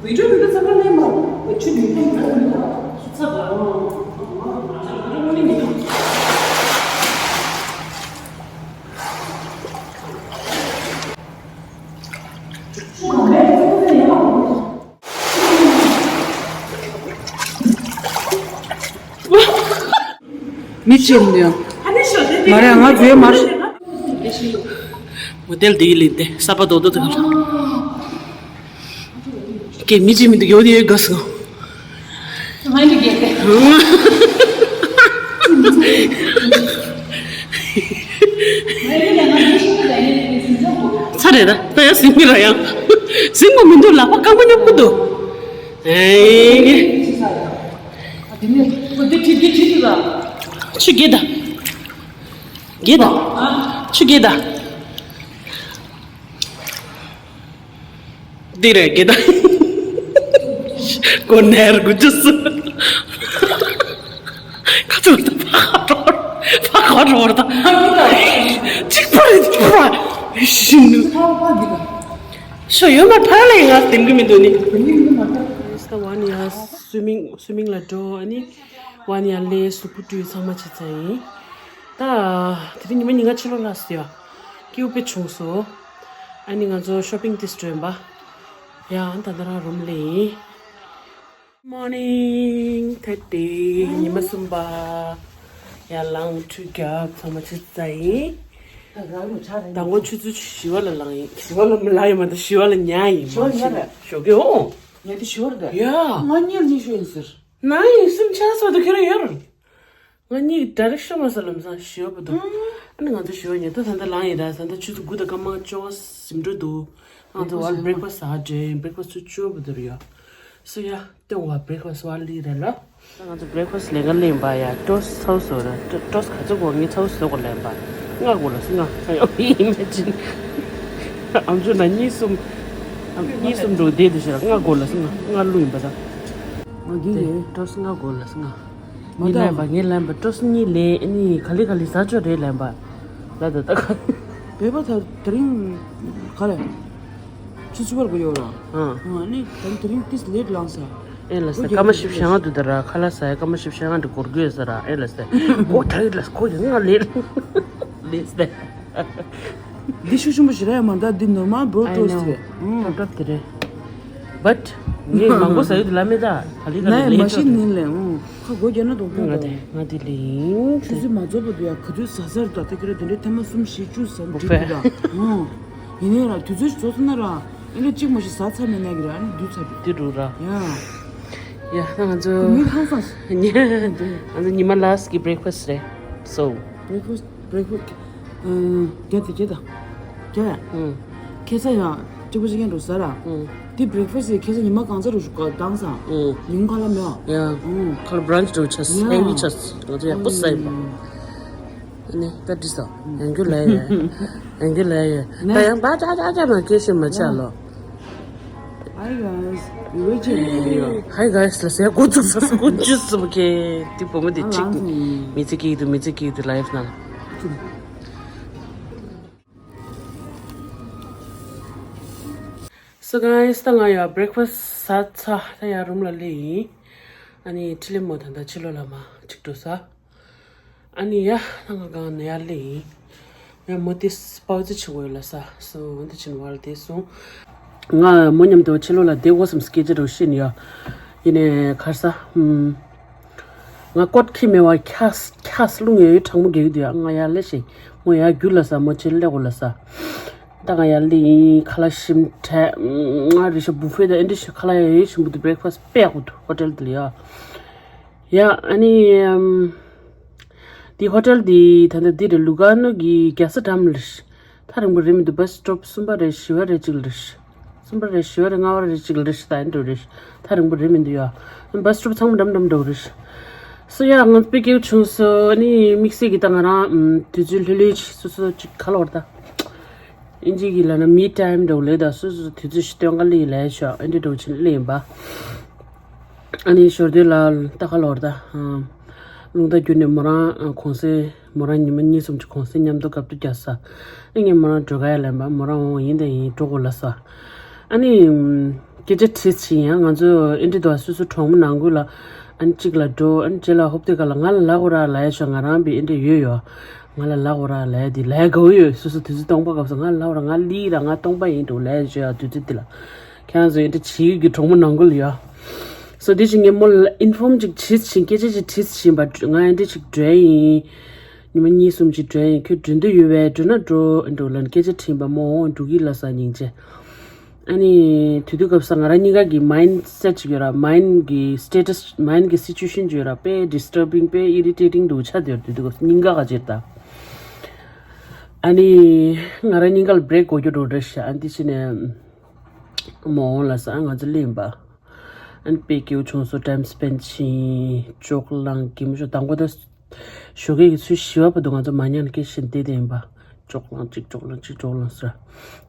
བི་ཌིའོ་བི་ཌིའོ་སར་ཀལ་ལེ་མ། ཆུ་མི་འདུག་ཆུ་ཚ་ག་མི་ཅན་ཡང་མ་རེད། ང་བཟོས་མ་རེད། མོ་ཏེལ་འདི་ཡི་ལིན་ཏེ་ས་པ་རྡོག་རྡོག་དེ་ག་ལ། ཀེ་མི་ཅན་མི་འདུག་ཡོད་དེ་ཡོད་དགའ་སོང་། ང་ཡི་གེ་ཏེ། ཚ་རེད་ད། ད་ཡང་ཟིན་གི་ར་ཡང་། ཟིན་གོ་མི་འདུག་ལག་པ་རྐང་པ་མཉམ་གི་འདུག་ཨེ། ཆུ་རྒྱས་ད། རྒྱས་ད། ཆུ་རྒྱས་ད། འདི་རེད་རྒྱས་ད། གོ་ནེར་གུ་ཅུ་སུ། ཁ་ཚུར་ད་ཕ་ཁ་གྲོར། ཕ་ཁ་གྲོར་ད། གཅིག་པ་རེད་གཅིག་པ། ཤིན་ནུ། ཤོ་ཡོད་མ་ཕ་ལ་ཡིན་ང་དེམ་གི་མི་འདུག་ནི། ད་ཝན་ཡ་སུ་མིང་སུ་མིང་ལ་འགྲོ། ཨ་ནི་ཝན་ཡ་ལས་སུ་པུ་ཏུ་ཚང་མ་ཆེ་ཚ་ཡིན། ད་དེ་རིང་ཉི་མ་ཉིན་ག་ཕྱི་ལོགས་ལ་སུ་ཡ། སྐྱིད་པོ་དཔེ་བྱུང་སོ། ཨ་ནི་ང་ཚོ་ཤོ་པིང་ཏིས་འགྲོ་ཡིན་པ། ཡ་ཨ་ད་ད་རང་རུམ་ལ་ཡིན། Morning ཐད་དེ་ཉི་མ་གསུམ་པ། ཡར་ལངས་ཁྲུས་རྒྱབ་ཚང་མ་ཆུ་ཚ་ཡིན། ད་ངོ་ཆུ་ཚོད་བཞི་པ་ལ་ལངས་ཡིན། བཞི་པ་ལ་མི་ལངས་ཡིན་མ་ད་བཞི་པ་ལ་ཉལ་ཡིན། བཞི་པ་ཉལ་རེད། ཞོགས་ཀས་འོང་། ཉལ་དུས་བཞི་པ་རེད་ད། ཡ། ང་གཉིས་ལ་ཉི་ཤུ་ཡིན་ཟེར། ན་ཡིན་སེམས་ཆགས་སོ་དུ་ཁྱེད་རང་ཡོད་རེད། ང་གཉིས་ཀྱི་ཌའི་རེག་ཤན་མ་ཟ་ལམ་སང་ཞི་བ་བུ་དུ། ཨ་ནི་ང་ཚོ་ཞི་བ་ཉལ་ད་ད་ལྟ་ལངས་ཡིན་ར། ད་ལྟ་ཆུ་ཚོད་དགུ་དང་སྐར་མ་བཅོ་ལྔ་ཟིན་འགྲོ་འདུག་ང་ཚོ་བར་བྷི་རེག་ཕ་སི་ཟ་འདྲེ་བྷི་རེག་ཕ་སི་ཆུ་བཅོ་བུ་དུ་རེད་ཡ། སོ་ཡ་ལྟོས་བ་བྷི་རེག་ཕ་སི་བ་ལི་ར་ལ། ད་ང་ཚོ་བྷི་རེག་ཕ་སི་ལས་ཀ་ལེན་པ་ཡ་ཊོ་སི་ཚའུ་བཟོ་ར། ཊོ་སི་ག་ཚོད་གོ་ངས་ཚའུ་བཟོ་གོ་ལེན་པ། ང་གོ་ལ་སི་ང་ཡོ་ཨི་མེ་ཇིན། ཨམ་ཆོས་ན་གཉིས་གསུམ། གཉིས་གསུམ་འགྲོ་བསྡད་དུ་ཞེ་ལ་ང་གོ་ལ་སི་ང་ང་ལུ་ཡིན་པ་ད། ང་གི་ཡེ་ཊོ་སི་ང་གོ་ལ་སི་ང་། མ་ངས་ལན་པ་ངས་ལན་པ་ཊོ་སི་གཉིས་ལས་ཨ་ནི་ག་ལེ་ག་ལེ་ཟ་ཆོག་རེད་ལན་པ། ལ་ད་ད་ག་བོད་པ་ད་དེ་རིང་ག་རེ། ཆུ་ཚོད་བར་གོ་ཡོད་ར། ཨ་ནི་ད་དེ་རིང་ཏིས་ལེ་ཊི་ལངས་ས། ཨེ་ལ་ས་སྐར་མ་བཞི་བཅུ་ཞེ་ལྔ་དུ་ད་ར་ཁ་ལག་ཟ་ཡ་སྐར་མ་བཞི་བཅུ་ཞེ་ལྔ་དུ་འགོར་གྱི་ཡོད་ས་ར། ཨེ་ལ་ས་གོ་ད་ཡོད་ལ་ས་གོ་ཡོད་ང་ལེ་ལེ་ས། འདི་ཤུགས་ཆེན་པོ་ཞིག་རེད་མ་ད་འདི་ནོར་མལ་བྷོ་ཊོ་སི་རེད། ཊབ་ཊབ་དེ་རེད། བཊ་ངས་མང་པོ་ཟ་ཡོད་དུ་ལ་མེད་ད་ག་ལེ་ག་ལེ་ལེ་ཊི་ནི་ལེ། ཁ་སྒོ་རྒྱབ་ན་དོག་པོ་ང་དེ་ང་དེ་ལེ་ཡིན། ཆུ་ཚོད་མ་རྫོགས་པ་དུ་ཡ་ག་དུས་ཟ་ཟར་དུ་ད་ཁྱོད་ར་དེ་འདྲའི་ཐེངས་མ་གསུམ་བཞི་བཅུ་ཟ་འགྲིག་གི་ད། ཡིན་ནའི་ར་དུས་ཚོད་རྫོགས་ཚར་ན་ར་ཨེ་འདྲ་གཅིག་མ་ཞིག་ཟ་ཚར་མེད་ན་གི་ར་ཨ་ནི་དུས་ཚར་དེ་འགྲོ་ར། ཡ་ཡ་ད་ང་ཚོ་མི་ཧང་སངས། ང་ཚོ་ཉི་མ་ལ་སི་ཀི་བྷི་རེག་ཕ་སི་རེད། སོ་བྷི་རེག་ཕ་སི་བྷི་རེག་ཕ་སི་རྒྱ་དེ་རྒྱ་ད་རྒྱ་ཡ། ཁེ་ས་ཡ་སྤྲི་པོ་ཅི་ཀན་འགྲོ་ཟ་ར། དེ་བྷི་རེག་ཕ་སི་ཁེ་ས་ཉི་མ་གང་ཚ་རུ་ཞུ་ག་དང་ས། ཉིན་ཁ་ལ་མེད། ཡ་ཁ་ལ་བྷ་རན་ཆི་འགྲོ་ཆ་སེ་བི་ཆ་སེ་ང་ཚོ་ཡག་པོ་ཟ་ཡིན་པ། ཨ་ནི་ད་འདྲི་ས་ཡང་རྒྱུ་ལ་ཡ་ཡང་རྒྱུ་ལ་ཡ་ད་ཡང་བ་ཅག་ཅག་ཅག་མ་སྐད་ཤེས་མ་ཆག་ལོ། Hi guys, we were chilling. Hi guys ལ་ཟེར་འགོ་བཙུགས་ས་སུ་ཀུན་ཅུ་སུ་བ་ཀེ་དེ་བུ་མོ་དེ་གཅིག་མི་ཚེ་སྐྱིད་དུ་མི་ཚེ་སྐྱིད་དུ་ལའིབ་ནང་། So guys ད་ང་ཡ་བྷི་རེག་ཕ་སི་ཟ་ཚ་ད་ཡ་རུམ་ལ་སླེབས་ཡིན། ཨ་ནི་ཁྲི་ལེ་མོ་ད་ད་ཕྱི་ལོགས་ལ་མ་གཅིག་འགྲོ་ས། ཨ་ནི་ཡ་ད་ང་གང་ནས་ཡར་སླེབས་ཡིན། ཡ་མོ་དེ་པའོ་ཙི་བྱེད་དགོས་ལ་ས་སོ་འདི་ཕྱིན་བར་དེ་སོང་། ང་མོ་མཉམ་དུ་ཕྱི་ལོགས་ལ་བསྡད་དགོས་བསམ་སྐད་ཆ་རུ་ཤེས་ནི་ཡ། ཡིན་ནའི་གར་ས་ཧུམ། ང་ཀོཊ་ཁྱི་མེད་བ་ཁྱ་ཁྱ་རླུང་ཡོད་གྲང་མོ་རྒྱག་གི་འདུག་ཡ་ང་ཡར་སླེབས་ཤིག་མོ་ཡར་རྒྱུག་ལ་ས་མོ་ཕྱིར་སླེབས་དགོས་ལ་ས། ད་ང་ཡར་སླེབས་ཡིན་ཁ་ལག་ཞིམ་དྲགས་ང་རེ་ཞིག་བུ་ཧྥེ་དང་ཨེ་འདྲ་ཞིག་ཁ་ལག་ཡ་ཡོད་ཞིམ་པོ་འདུག་བྷི་རེག་ཕ་སི་དཔེ་ཡག་པོ་འདུག་ཧོ་ཊེལ་དེ་ལ་ཡ། ཡ་ཨ་ནི་ཨམ། འདི་ཧོ་ཊེལ་འདི་ད་ལྟ་འདི་རེད་ལུ་ག་ནོ་གི་རྒྱལ་ས་འགྲམ་རེད། ཐག་རིང་པོ་རེད་མི་འདུག་བྷ་སི་སི་ཊོབ་གསུམ་པ་རེད་བཞི་པ་རེད་གཅིག་ལ་རེད། གསུམ་པ་རེད་བཞི་པ་རེད་ལྔ་པ་རེད་གཅིག་ལ་རེད་ད་ཨེ་འགྲོ་རེད། ཐག་རིང་པོ་རེད་མི་འདུག་ཡ། བྷ་སི་སི་ཊོབ་ཚང་མ་འགྲམ་འགྲམ་འགྲོ་རེད། སོ་ཡ་ང་དཔེ་སྐྱིད་བྱུང་སོ་ཨ་ནི་དམིགས་བསལ་གྱི་ད་ང་རང་དུས་ཚོད་ལྷོད་ལྷོད་ཅིག་སོ་སོ་ཅིག་ག་ལ་བར་ད། ཨིན་ཇི་གི་ལ་ན་མི་ཊའིམ་འགྲོ་ལེ་ད་སོ་སོ་དུས་ཚོད་ཞིག་སྟོན་ག་ལེ་ལས་ཤོག་ཨེ་འདྲ་འགྲོ་ཆེན་ལེ་ཡིན་པ། ཨ་ནི་ཞོར་དུས་ལ་ལྟ་ཁ་ལོར་ད། རླུང་རྟ་བརྒྱུད་ནས་མོ་རང་གུང་སེང་། མོ་རང་ཉི་མ་གཉིས་གསུམ་གྱི་གུང་སེང་མཉམ་དུ་སྐབས་དུ་རྒྱག་ས། ཨ་ངས་མོ་རང་འགྲོ་ག་ཡ་ལན་པ། མོ་རང་འོང་ཡིན་དང་ཡིན་འགྲོ་དགོས་ལ་ས། ཨ་ནི། སྐད་ཆ་དྲིས་ཕྱིན་ཡང་ང་ཚོ་ཨེ་འདྲི་དུ་སོ་སོ་གྲོང་མི་ནང་ཁུལ་ལ། ཨ་ནི་གཅིག་ལ་འགྲོ། ཨ་ནི་རྗེས་ལ་ཧོབ་དེ་ག་ལ་ང་ལ་ལ་འོ་ར་ལ་ཡ་ཆོ་ང་རང་བི་ཨེ་འདྲི་ཡོད་ཡོད། ང་ལ་ལ་འོ་ར་ལ་ཡ་དེ་ལ་ཡ་དགའ་བོ་ཡོད། སོ་སོ་དུས་ཚོད་སྟོང་པ་སྐབས་སུ་ང་ལ་འོ་ར་ང་ལི་ར་ང་སྟོང་པ་ཡིན་འགྲོ་ལ་ཡ་ཆོ་ཡ་དུས་ཚོད་དེ་ལ། ཁྱེད་རང་ཚོ་ཨེ་འདྲི་བྱེད་ཀྱི་གྲོང་མི་ནང་ཁུལ་ཡོད། སོ་དེ་བཞིན་ངས་མོ་ལ་ཨིན་ཕོམ་ཅིག་དྲིས་ཕྱིན། སྐད་ཆ་ཅིག་དྲིས་ཕྱིན་པ། ང་ཨེ་འདྲི་ཅིག་འགྲོ་ཡིན། ཉི་མ་གཉིས་གསུམ་ཅིག་འགྲོ་ཡིན། ཁྱོད་འགྲོ་འདོད་ཡོད་པས་འགྲོ་ན་འགྲོ་འགྲོ་ལ་སྐད་ཆ་དྲིས་པ། མོ་འོང་འགྲོ་གི་ལ་ས་སྙིང་རྗེ། ཨ་ནི་དུས་དུས་སྐབས་སུ་ང་རང་གཉིས་ཀ་གི་མའིན་སེཊ་ཅིག་ཡོད་ར། མའིན་གི་སི་ཊེ་ཊས་མའིན་གི་སི་ཅུ་ཨེ་ཤན་ཅིག་ཡོད་ར། དཔེ་ཌི་སི་ཊར་བིང་དཔེ་ཨི་རི་ཊེ་ཊིང་འདུག་ཆ་དེ་དུས་དུས་སྐབས་སུ་སྙིང་ག་ག་ཅིར་ད། ཨ་ནི་ང་རང་གཉིས་ཀ་ལ་བྷི་རེག་དགོས་རྒྱུ་འགྲོ་རེད་ཤག་ཨ་ནི་དེ་ཕྱིན་ནས་མོ་འོང་ལ་ས་ང་ཚོ་གླེང་པ། ཨ་ནི་དཔེ་སྐྱིད་པོ་བྱུང་སོང་། ཊའིམ་སི་པེན་ཌི་ཕྱིན། ཅོག་ལང་གི་མི་ཤོ་དང་པོ་ད། ཞོགས་ཀས་ཀྱི་ཚུལ་ཞི་བ་བར་དུ་ང་ཚོ་མ་ཉལ་སྐད་བཞིན་བསྡད་དེ་ཡིན་པ། ཅོག་ལང་གཅིག་ཅོག་ལང་གཅིག་ཅོག་ལང་ཟེར།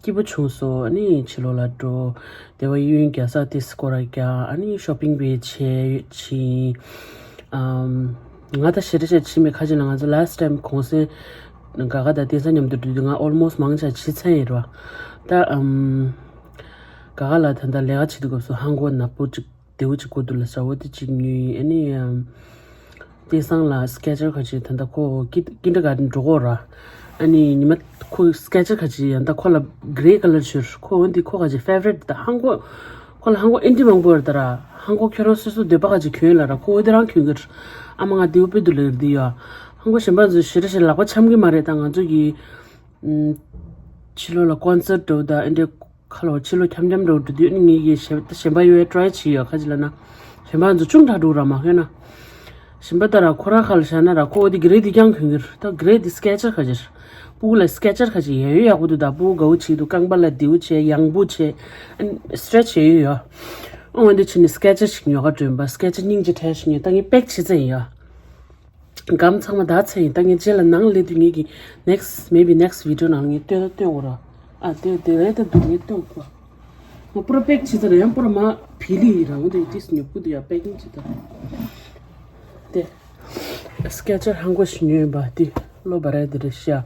སྐྱིད་པོ་བྱུང་སོང་། ཨ་ནི་ཕྱི་ལོགས་ལ་འགྲོ། དེ་བ་གཡས་གཡོན་རྒྱ་ས་དེ་སྐོར་ར་རྒྱག་ཨ་ནི་ཤོ་པིང་བེ་བྱས་ཕྱིན། ཨམ། ང་ད་ཞེ་དྲག་ཞེ་ཕྱིན་མེད། ཁ་ཅིག་ལ་ང་ཚོ་ལ་སི་ཊི་ཊའིམ་གུང་སེང་ག་ག་དང་བསྟན་འཛིན་མཉམ་དུ་འགྲོ་དུས་ང་ཨོལ་མོ་སི་མང་ཆེ་བ་བྱས་ཚར་ཡིན་ར། ད་ཨམ། ག་ག་ལ་ད་ལྟ་ལས་ཀ་བྱེད་དུས་སྐབས་སུ་ཧང་གོ་ནག་པོ་ཅིག་བདེ་བོ་ཅིག་དགོས་འདུག་ལ་ཟ་འོ་དེ་གཅིག་ཉོས། ཨ་ནི་ཨམ། བསྟན་སང་ལ་སི་ཀེ་ཆར་ཁ་ཅིག་ད་ལྟ་ཁོ་ཀི་ཀིན་ཌར་གྷར་ཌན་འགྲོ་གོ་ར། ཨ་ནི་ཉི་མ་ཁོ་སི་ཀེ་ཆར་ཁ་ཅིག་ཡང་ད་ཁོ་ལ་གྷི་རེ་ཀ་ལར་བྱོས། ཁོ་འོ་འདི་ཁོ་ཁ་ཅིག་ཕེ་ཝ་རིཊ་ད། ཧང་གོ་ཁོ་ལ་ཧང་གོ་ཨེན་ཊི་མང་པོ་ཡོད་ད་ར། ཧང་གོ་ཁྱོད་རང་སོ་སོ་འདོད་པ་ཁ་ཅིག་གྱོན་ལ་ར། ཁོ་འོ་དེ་རང་གྱོན་གི་ར། ཨ་མ་ང་འདི་འོ་པེ་འདུག་ལ་ཡོད་འདི་ཡ། ཧང་གོ་གཞན་པ་ཚོ་ཞེ་དྲག་ཞེ་ལག་པ་འཆམ་གི་མ་རེད། ད་ང་ཚོ་གི་ཕྱི་ལོགས་ལ་ཀོན་སར་ཊི་འགྲོ་ད་ཨེ་འདྲ། ཁ་ལོ་ཕྱི་ལོགས་འཁྱམ་འཁྱམ་འགྲོ་འགྲོ་དུས་ནི་ངེད་ཀྱིས་གཞན་གཞན་པ་ཡོད་ཊ་རའི་བྱས་ཡོད། ཁ་ཅིག་ལ་ན་གཞན་པ་ཚོ་ཅུང་དྲག་འགྲོ་ར་མ་ཧོན་ན། གཞན་པ་ལྟར་ཁོ་ར་ཁ་ལ་བཞག་ན་ར་ཁོ་འོ་དེ་གྷི་རེ་དེ་རྐྱང་གྱོན་གི་ར། ད་གྷི་རེ་དེ་སི་ཀེ་ཆར་ཁ་ཅིག་ར། སྤུ་གུ་ལ་སི་ཀེ་ཆར་ཁ་ཅིག་ཡ་ཡོད་ཡག་པོ་འདུག་ད་སྤུ་གུ་དགའ་བོ་བྱེད་འདུག་རྐང་པ་ལ་བདེ་བོ་བྱེད། ཡང་པོ་བྱེད། ཨ་ནི་སི་ཊེ་ཆི་བྱེད་ཡོད་ཡོད། ཨོ་འདི་ཕྱིན་ནས་སི་ཀེ་ཆར་ཞིག་ཉོ་ག་འགྲོ་ཡིན་པ། སི་ཀེ་ཆར་སྙིང་རྗེ་བྲལ་ཞིག་ཉོས། ད་ངས་པེག་བྱེད་ཚར་ཡིན་ཡ། སྒམ་ཚང་མ་ད་ཚར་ཡིན། ད་ངས་རྗེས་ལ་ནང་སླེབས་དུས་ངེད་ཀྱི་next, maybe next video ནང་ངས་སྟོན་ལ་སྟོན་འོ་ར། ཨ་དེ་དེ་རེད། ད་འདུག་ངས་སྟོན་དགོས། ང་པུ་ར་པེག་བྱེད་ཚར་ཡང་པུ་ར་མ་བི་ལི་ཡིན་ར། འོ་དེ་ཏིས་ཉོ་བུ་དུ་ཡ་པེག་ཀིང་བྱེད་ཚར། དེ་སི་ཀེ་ཆར་ཧང་གོ་ཞིག་ཉོས་ཡིན་པ། དེ་ལོ་བ་ར་དེ་རེད་ཤག་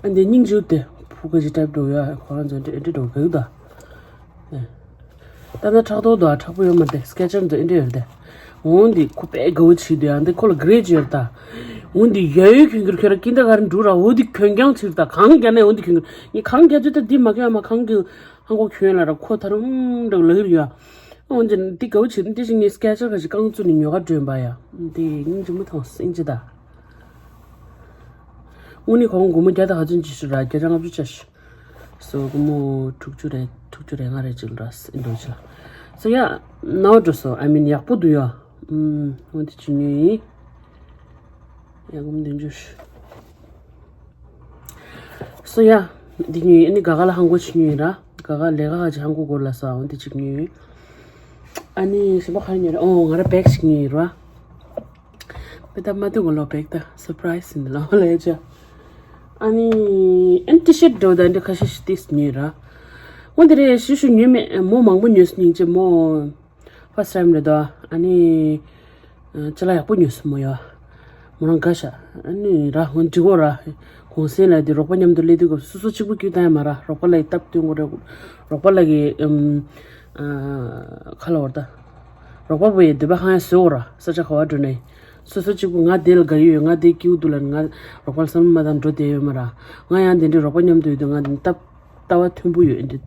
ཨ་འདི་སྙིང་རྗེ་དེ་ཕུ་ག་ཅི་ཊའིབ་འགྲོ་ཡ། ཁོ་རང་ཚོ་འདྲེ་འདྲེ་འགྲོ་གི་ད། ད་ནི་ཕྲག་དོག་དང་ཕྲག་པོ་ཡོད་མ་རེད། སི་ཀེ་ཆར་འདི་ཨེ་འདྲ་ཡོད་རེད། འོ་འདི་ཁོ་དཔེ་དགའ་བོ་བྱེད་དུས་ཨ་འདི་ཁོ་ལ་གྷི་རེ་ཅིག་ཡོད་རེད་ད། འོ་འདི་ཡ་ཡོད་གྱོན་གྱི་ར། ཁྱོད་རང་ཀིན་ཌར་གྷར་ཌན་འགྲོ་ར། འོ་འདི་གྱོན་རྐྱང་བྱེད་རེད་ད། གང་རྒྱག་ནས་འོ་འདི་གྱོན་གྱི་ར། ངས་གང་རྒྱག་དུས་ད་འདི་མ་གྱོན་ཨ་མ་གང་གི་ཧང་གོ་གྱོན་ལ་ར། ཁོ་ད་རུང་འདྲ་ལ་ཡོད་ཡ། འོ་འདི་འདི་དགའ་བོ་བྱེད། འདི་ཞིག་ངས་སི་ཀེ་ཆར་ཁ་ཅིག་རྐང་བཙུགས་ནས་ཉོ་ག་འགྲོ་ཡིན་པ་ཡ། འདི་སྙིང་རྗེ་མོ་ཐང་སྙིང་རྗེ་ད། དངོས་གནས་ཁོང་སྒོར་མོ་བརྒྱ་དང་ག་ཚོད་ཅིག་ཤོད་ར། བརྒྱ་དང་ལྔ་བཅུ་ཆ་ཤོད། སོ་སྒོར་མོ་དྲུག་ཅུ་རེ་དྲུག་ཅུ་རེ་ལྔ་རེ་ཅིག་ལ་ར་ཨིན་འགྲོ་ཅི་ལ། སོ་ཡ་ནའོ་འགྲོ་སོ། I mean ཡག་པོ་འདུག་ཡ། ཨུམ། འོ་འདི་ཅིག་ཉོས་ཡིན། ཡ་སྒོར་མོ་བདུན་ཅུ་ཤོད། སོ་ཡ། འདི་ཉོས་ཡིན། ཨ་ནི་ག་ག་ལ་ཧང་གོ་ཅིག་ཉོས་ཡིན་ར། ག་ག་ལས་ཀ་ཧ་ཅིག་ཧང་གོ་གོ་ལ་ས། འོ་འདི་ཅིག་ཉོས་ཡིན། ཨ་ནི་གཞན་པ་ག་རེ་ཉོས་ར། ཨོ་ང་ར་བེག་ཅིག་ཉོས་ཡིན་ར། པེ་ད་མ་ཏུ་གོ་ལོ་བེག་ད་སར་པ་རའི་སི་ཡིན་ལོ་ལེ་ཅ། ཨ་ནི་ཨན་ཊི་ཤར་ཊི་འདྲ་བོ་ད་འདི་ཁ་ཤས་ཤིག་ཏིས་ཉོས་ར། འོ་འདི་རེད། ཤི་ཤུ་ཉོས་མེད། མོ་མང་པོ་ཉོས་སྙིང་རྗེ་མོ། ཕར་སི་ཊའིམ་རེད་དོ། ཨ་ནི་ཅ་ལག་ཡག་པོ་ཉོས་སོང་མོ་ཡ། མོ་རང་དགའ་ཤག་ཨ་ནི་ར་འོ་འདི་གོ་ར། གུང་སེང་ལ་འདི་རོགས་པ་མཉམ་དུ་སླེབས་དུས་སྐབས་སོ་སོ་གཅིག་པུ་སྐྱིད་ད་ཡ་མ་ར། རོགས་པ་ལ་ཡི་སྟབས་བསྟུན་དགོས་རེད། རོགས་པ་ལ་གི་ཨམ། ཁ་ལ་བར་ད། རོགས་པ་བོ་ཡི་འདོད་པ་ཧང་ཡ་བཟོ་འོ་ར། ས་ཆ་ག་བ་འགྲོ་ནས། སོ་སོ་གཅིག་པུ་ང་དེ་ལ་དགའ་ཡོད། ང་དེ་སྐྱིད་པོ་འདུག་ལ་ང་རོགས་པ་ལ་བསམ་བློ་མ་བཏང་འགྲོ་བསྡད་ཡོད་མ་ར། ང་ཡང་དེ་འདྲའི་རོགས་པ་མཉམ་དུ་ཡོད་དུས་ང་དེ་སྟབས་ལྟ་བ་མཐུན་པོ་ཡོད་འདི།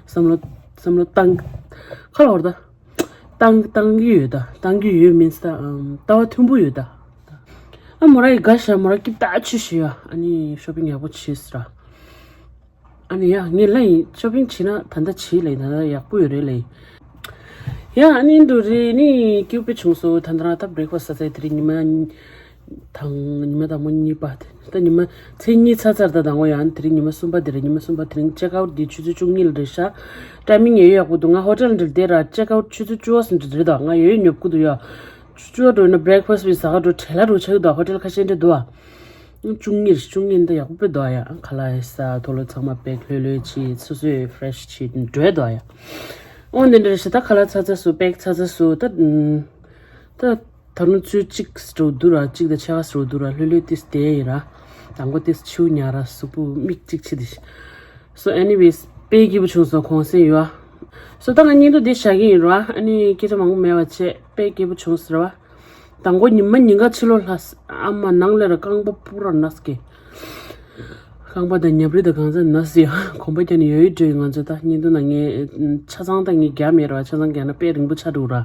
བསམ་བློ་བསམ་བློ་བཏང་། ཁ་ལ་བར་ད། བཏང་བཏང་གི་ཡོད་ད། བཏང་གི་ཡོད་མིན་ས་ད། ལྟ་བ་མཐུན་པོ་ཡོད་ད། ཨ་མོ་ར་ཡི་དགའ་ཤག་མོ་ར་སྐྱིད་ད་ཆུ་ཞུ་ཡ། ཨ་ནི་ཤོ་པིང་ཡག་པོ་བྱས་ཟེར་ར། ཨ་ནི་ཡ་ངས་ལབ་ཡིན། ཤོ་པིང་བྱེད་ན་ད་ལྟ་བྱེད་ལབ་ཡིན། ད་ལྟ་ཡག་པོ་ཡོད་རེད་ལབ་ཡིན། ཡ་ཨ་ནི་འདུག་རེད། ནི་སྐྱིད་པོ་བྱུང་སོང་། ད་ལྟ་རང་ད་བྷི་རེག་ཕ་སི་ཟ་ཚར། དེ་རིང་ཉི་མ་དང་ཉི་མ་དང་པོ་གཉིས་པ་དེ་ད་ཉི་མ་མཚན་གཉིས་ཚར་ཚར། ད་དང་པོ་ཡང་དེ་རིང་ཉི་མ་གསུམ་པ་དེ་རེད། ཉི་མ་གསུམ་པ་དེ་རིང་ཅེག་ཨའུཊ་དེ་ཆུ་ཚོད་བཅུ་གཉིས་ལ་རེད་ཤག་ཊའི་མིང་ཡོད་ཡག་པོ་འདུག་ང་ཧོ་ཊེལ་འདིར་བསྡད་ར། ཅེག་ཨའུཊ་ཆུ་ཚོད་བཅུ་པ་ཟིན་དུ་རེད་ད། ང་ཡོད་ཡོད་ཉོབ་ཀུ་འདུག་ཡ། ཆུ་ཚོད་བཅུ་པ་འགྲོ་ན་བྷི་རེག་ཕ་སི་བི་ཟ་ག་འགྲོ་བྲེལ་ལ་འགྲོ་ཆགས་ཀྱི་འདུག་ཧོ་ཊེལ་ཁ་ཤས་འདྲ་འདུག་ཨ། བཅུ་གཉིས་བཅུ་གཉིས་འདི་ཡག་པོ་དཔེ་འདུག་ཨ། ཡ་ཁ་ལག་ཡ་ས་དོ་ལོ་ཚང་མ་པེག་ལྷོད་ལྷོད་བྱེད། སོ་སོས་ཕི་རེ་ཤི་བྱེད་འགྲོ་འདུག་ཨ། ཡ་འོ་འདི་འདྲ་ཞིག་ད་ཁ་ལག་ཚ་ཚ་སུ་པེག་ཚ་ཚ་སུ་ད་ད་ ད་རུང་ཚུར་གཅིག་སྤྲོ་འདུག་ར། གཅིག་དང་ཕྱེད་ཀ་སྤྲོ་འདུག་ར། ལྷོད་ལྷོད་ཏིས་བསྡད་ཡིན་ར། དང་པོ་ཏིས་ཆུ་ཉར་ར། གཟུགས་པོ་མིག་གཅིག་ཕྱེ་དེ། So anyways, དཔེ་སྐྱིད་པོ་བྱུང་སོང་གུང་སེང་ཡོད། So ད་ང་བརྙན་ཐུང་འདི་བཞག་གི་ཡིན་ར། ཨ་ནི་སྐད་ཆ་མང་པོ་མེད་པ་བྱས། དཔེ་སྐྱིད་པོ་བྱུང་ཟེར་བ། དང་པོ་ཉི་མ་ཉིན་ག་ཕྱི་ལོགས་ལྷ་ས་ཨ་མ་ནང་ལས་ར་རྐང་པ་སྤུ་ར་ན་སྐེ། རྐང་པ་དང་ཉབ་རི་དང་གང་ཚ་ན་སི་ཡ་གོམ་པ་རྒྱག་ནས་ཡོད་ཡོད་འགྲོ་ཡི། ང་ཚོ་ད་བརྙན་ཐུང་ནང་ངས་ཆ་ཚང་ད་ངས་རྒྱག་མེད་ར། ཆ་ཚང་རྒྱག་ན་དཔེ་རིང་པོ་ཆགས་འགྲོ་ར།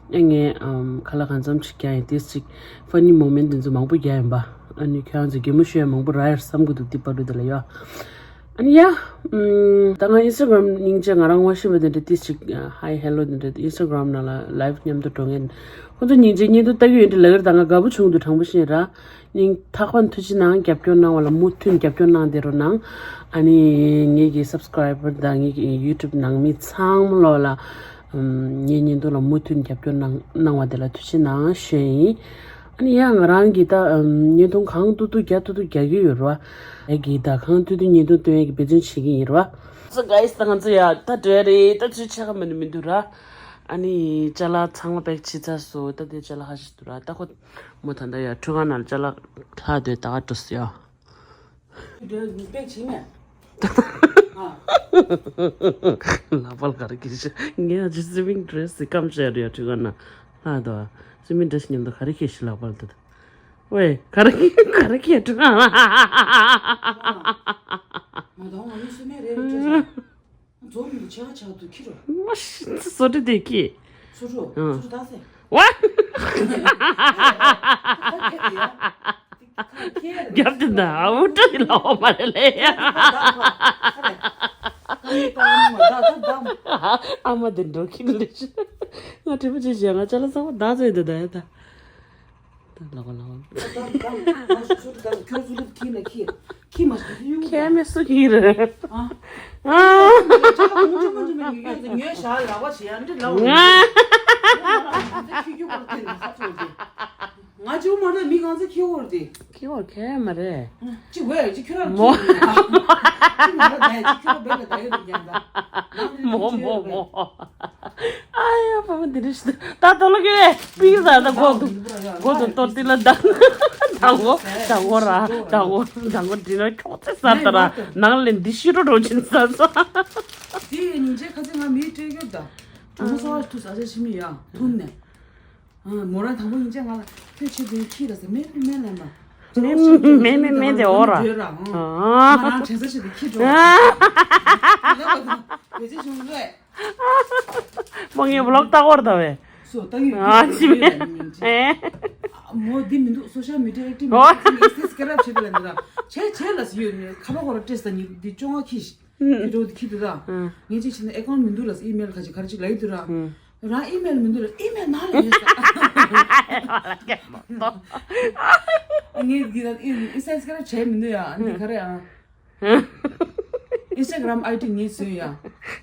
ཨ་ངས་ཨམ་ཁ་ལག་གང་འཚམ་ཞིག་རྒྱག་ཡིན། ཏིས་ཅིག་funny moment འདི་ཚོ་མང་པོ་རྒྱག་ཡིན་པ། ཨ་ནི་ཁྱེད་རང་ཚོ་གད་མོ་ཤོར་ཡ་མང་པོ་རག་ཡ་བསམ་གི་འདུག་འདི་བར་དུ་དེ་ལ་ཡོད། ཨ་ནི་ཡ། ཨམ། ད་ང་Instagram སྙིང་རྗེ་ང་རང་ངོ་ཤེས་པ་དེ་འདྲ་ཏིས་ཅིག་hi hello དེ་འདྲ་Instagram ནང་ལ་live མཉམ་དུ་འགྲོ་མཁན། ཁོ་ཚོ་སྙིང་རྗེ་བརྙན་ཐུང་ལྟ་གི་ཡོད་འདྲ་ལབ་ཀྱི་རེད། ད་ང་དགའ་པོ་བྱུང་འདུག་དྲང་པོ་བཤད་ར། སྙིང་ཐག་པ་ནས་ཐུགས་རྗེ་གནང་། རྒྱབ་སྐྱོར་གནང་བ་ལ་མུ་མཐུད་རྒྱབ་སྐྱོར་གནང་བསྡད་རོགས་གནང་། ཨ་ནི་ངེད་ཀྱི་subscriber དང་ངེད་ཀྱི་YouTube ནང་མི་ཚང་མ་ལོག་ལ་ངའི་བརྙན་ཐུང་ལ་མུ་མཐུད་རྒྱབ་སྐྱོར་གནང་གནང་བ་དེ་ལ་ཐུགས་རྗེ་གནང་ཞུ་ཡིན། ཨ་ནི་ཡ་ང་རང་གིས་ད་བརྙན་ཐུང་གང་ཐུབ་ཐུབ་རྒྱག་ཐུབ་ཐུབ་རྒྱག་གི་ཡོད་རེད་བ། ཡ་གིས་ད་གང་ཐུབ་ཐུབ་བརྙན་ཐུང་སྟོན་ཡ་གི་འབད་བརྩོན་བྱེད་ཀྱི་ཡིན་རེད་བ། So guys ད་ང་ཚོ་ཡ་ད་འགྲོ་ཡ་རེད། ད་ཚུར་ཆ་ག་མི་འདུག་མི་འདུག་ར། ཨ་ནི་ཅ་ལག་ཚང་མ་པེག་བྱས་ཚར་སོང་། ད་དེ་ཅ་ལག་ཧ་ཞིག་འདུག་ར། ད་ཁོ་མོ་ད་ད་ཡ་ཁྲུས་ཁང་ནང་ལ་ཅ་ལག་ལྷག་སྡོད། ད་ག་འགྲོ་སོང་ཡ། པེག་བྱས་མེད། ལག་པ་ལ་ག་རེ་གྱིས་ཤག་ངས་ཨ་ཅེ་swimming dress ཟིག་སྐམ་བྱས་རེད་ཡ། ཁྲུས་ཁང་ནང་ལྷག་འདུག swimming dress མཉམ་དུ་ག་རེ་གྱིས་ཤག་ལག་པ་ལ་ད། ཝེ་ག་རེ་ག་རེ་གྱིས་ཁྲུས་ཁང་ལ། ང་དང་ང་མི་སུ་མེད་རེད་རེད་ཅེས། རྫོང་མི་ཆེ་བ་ཆགས་འདུག་ཁྱི་རོ། མ་ཤི་སོ་ཏི་དེ་ཁྱི། སོ་རོ། ཨང་། སོ་རོ་ད་ཟེ། ཝ། ཁ་ཁྱེར་ཡ། ཁ་ཁྱེར་ཡ། རྒྱབ་དེ་ད་ཨ་བུ་ཏྲ་དེ་ལ་འོ་མ་རེད་ལེ་ཡ། ཨ་མ་དེ་འགྲོ་ཁྱི་ལེ་ཤི། ང་དྲི་མ་ཅི་བྱས་ང་ཅ་ལག་ཚང་མ་བདག་ཚོས་འདི་ད་ཡ་ད། ད་ལ་གོ་ལ་གོ། ཁྱོད་སུ་ལུག་ཁྱི་ལ་ཁྱི། ཁྱི་མ་ཤི་ཡུ། ཁྱེད་མི་སུ་ཁྱི་རེད། ཨ། ཨ། ཁྱི་མ་ཤི་ཡུ་ཉོས་ཤ་ལ་བ་ཤི་ཡ་འདི་ལ་བ། ང་ཁྱི་ཁྱི་བོར་དེ་ཁ་ཚོར་དེ། ང་ཅི་མ་ལ་མི་གང་ཚེ་ཁྱི་བོར་དེ། ཁྱི་བོར་ཁྱེད་མ་རེད། ཅི་བས་ཅི་ཁྱོད་རང་མོ། ཁྱི་མ་ལ་ད་ཅི་ཁྱོད་རང་བས་ལ་ད་ཡོད་ཀྱང་ད། མོ་མོ་མོ། ཨ་ཡ་ཕ་མ་འདི་འདྲ་ཞིག་ད་ལྟ་ལོ་གི་པིག་ཟ་ད་གོ་འདུག་གོ་འདུག་ཏོ་ཏི་ལ་ད་ད་གོ་ད་གོ་ར་ད་གོ་ད་གོ་འདི་ན་ཁྱོག་ཙེ་ཟ་ད་ར་ནང་ལ་འདི་ཤི་རོ་རོ་ཆིན་ཟ་ཟ། དེ་ཉིན་ཆད་ཁ་ཚེ་ང་མིའི་སྤྲད་རྒྱུ་ད་གྲོང་སོ་བ་ཐུག་ཟ་ཟ་ཤི་མི་ཡ་ཐུམ་ནས། མོ་རང་དང་པོ་ཉིན་ཆད་ང་ལ་ཁྱོད་ཆེ་དུས་ཁྱི་ལ་ཟ་མེ་མེ་ལ་མ། མེ་མེ་མེ་དེ་འོ་ར། ང་རང་དྲན་ས་ཆེ་དུས་ཁྱི་འགྲོ། བེ་ཅི་བྱུང་ལོས། མོ་ངའི་vlog ལྟ་གོ་ར་ད་བས། སོ་ལྟ་གི་ཡོད། ཨ་ཅི་མེད། ཨེ། མོ་འདི་མི་འདུག social media active ཨོ། མི་འདུག་ཨེ་སི་སི་ཀེ་རབ་བྱེད་པ་ལ་འདི་ར་ཆེ་ཆེ་ལ་ཡོད་ནི་ཁ་པ་ཁོ་ར་སྤྲད་ས་ཉི་འདི་བཅོ་ལྔ་ཁྱི་ཤི་ཨུ། འདི་འགྲོ་འདི་ཁྱི་འདི་ར་ཨུ། ངས་ཅི་བྱས་ན་account མི་འདུག་ལ་email ག་ཅི་ག་རེ་ཅིག་ལ་ཡོད་འདི་ར་ཨུ། རང་email མི་འདུག་ལ་email ནང་ལ་ཡོད་ས། ངས་འདི་ལ་ཨེ་ཨེ་སི་སི་ཀེ་རབ་བྱས་མི་འདུག་ཡ་འདི་ག་རེ་ཨ། Instagram ID ངས་བཟོས་ཡ།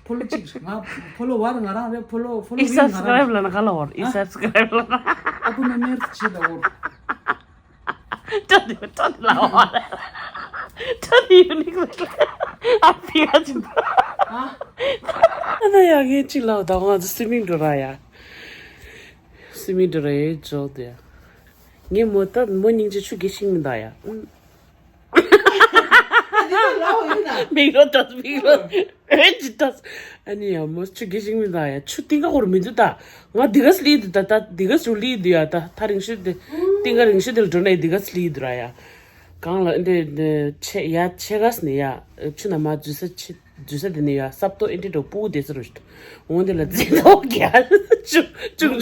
ཕོ་ལོ་གཅིག་ང་ཕོ་ལོ་ཝར་ང་རང་རེད། ཕོ་ལོ་ཕོ་ལོ་ཨི་སབ་སི་ཀ་རབ་ལ་ན་ག་ལ་བོར། ཨི་སབ་སི་ཀ་རབ་ལ་ན། ཨ་བུ་ན་མེར་ཆི་ལ་བོར། ཏྲ་དི་ཏྲ་དི་ལ་བོར། ཏྲ་དི་ཡུ་ནིག་ལ་ཨ་ཕི་ཡ་ཅི། ཨ། ཨ་ན་ཡ་ངས་ཅི་ལ་ད་ང་ཚོ་སི་མིང་འགྲོ་ར་ཡ། སི་མིང་འགྲོ་ར་ཡ་ཇོ་དེ། ངས་མོ་ད་མོ་སྙིང་རྗེ་ཆུ་གི་ཤིང་མི་ད་ཡ། མིག་རོ་ཏོག་མིག་རོ་ཨེ་ཅི་ཏོག་ཨ་ནི་ཡ་མོ་ཆུ་གི་ཤིང་མི་ད་ཡ། ཆུ་ཏིང་ཀ་ཧོར་མི་འདུག་ད། ང་འདི་ག་སི་ལི་འདུག་ད། ད་འདི་ག་སུ་ལི་འདུག་ཡ། ད་ཐག་རིང་ཤོས་དེ་ཏིང་ཀ་རིང་ཤོས་དེ་ལ་འགྲོ་ནས་འདི་ག་སི་ལི་འདུག་ར་ཡ། གང་ལ་འདི་འདི་ཆེ་ཡ་ཆེ་ག་སི་ནི་ཡ་ཆུ་ན་མ་འཛུལ་ས་ཆེ། འཛུལ་ས་དེ་ནས་ཡ་སབ་ཏོ་ཨེ་འདྲི་འགྲོ་སྤུ་གུ་དེ་ཚོ་རུ་ཞིག་འོང་དེ་ལ་རྫི་ཏོག་རྒྱ་ཆུང་ཆུང་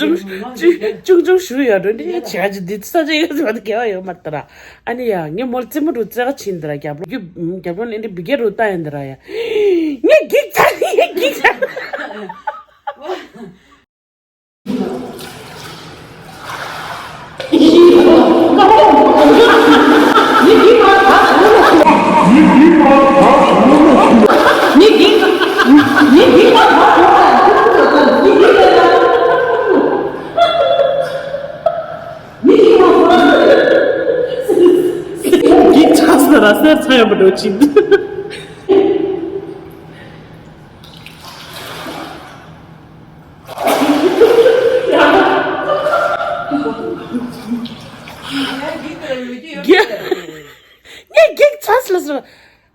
ཆུང་ཆུང་ཞུ་ཡ་འགྲོ་འདི་ཡ་ཆེ་ག་ཅི་འདི་ས་ཆ་ཡ་ཚོ་བ་དེ་ག་བ་ཡོད་མ་རེད་ད་ར། ཨ་ནི་ཡ་ངས་མོར་རྩེད་མོ་འགྲོ་རྩེ་ག་ཕྱིན་དེ་ར་རྒྱབ་ལོ་རྒྱབ་ལོ་ཨེ་འདྲི་བི་གེ་རུ་ལྟ་ཡ་འདི་ར་ཡ། ངས་གིག་ཚ་ངས་གིག་ཚ། འགྱིག་ཆགས་ཟེར་ར་སེར་ཚ་ཡོད་པ་འགྲོ་ཅིག།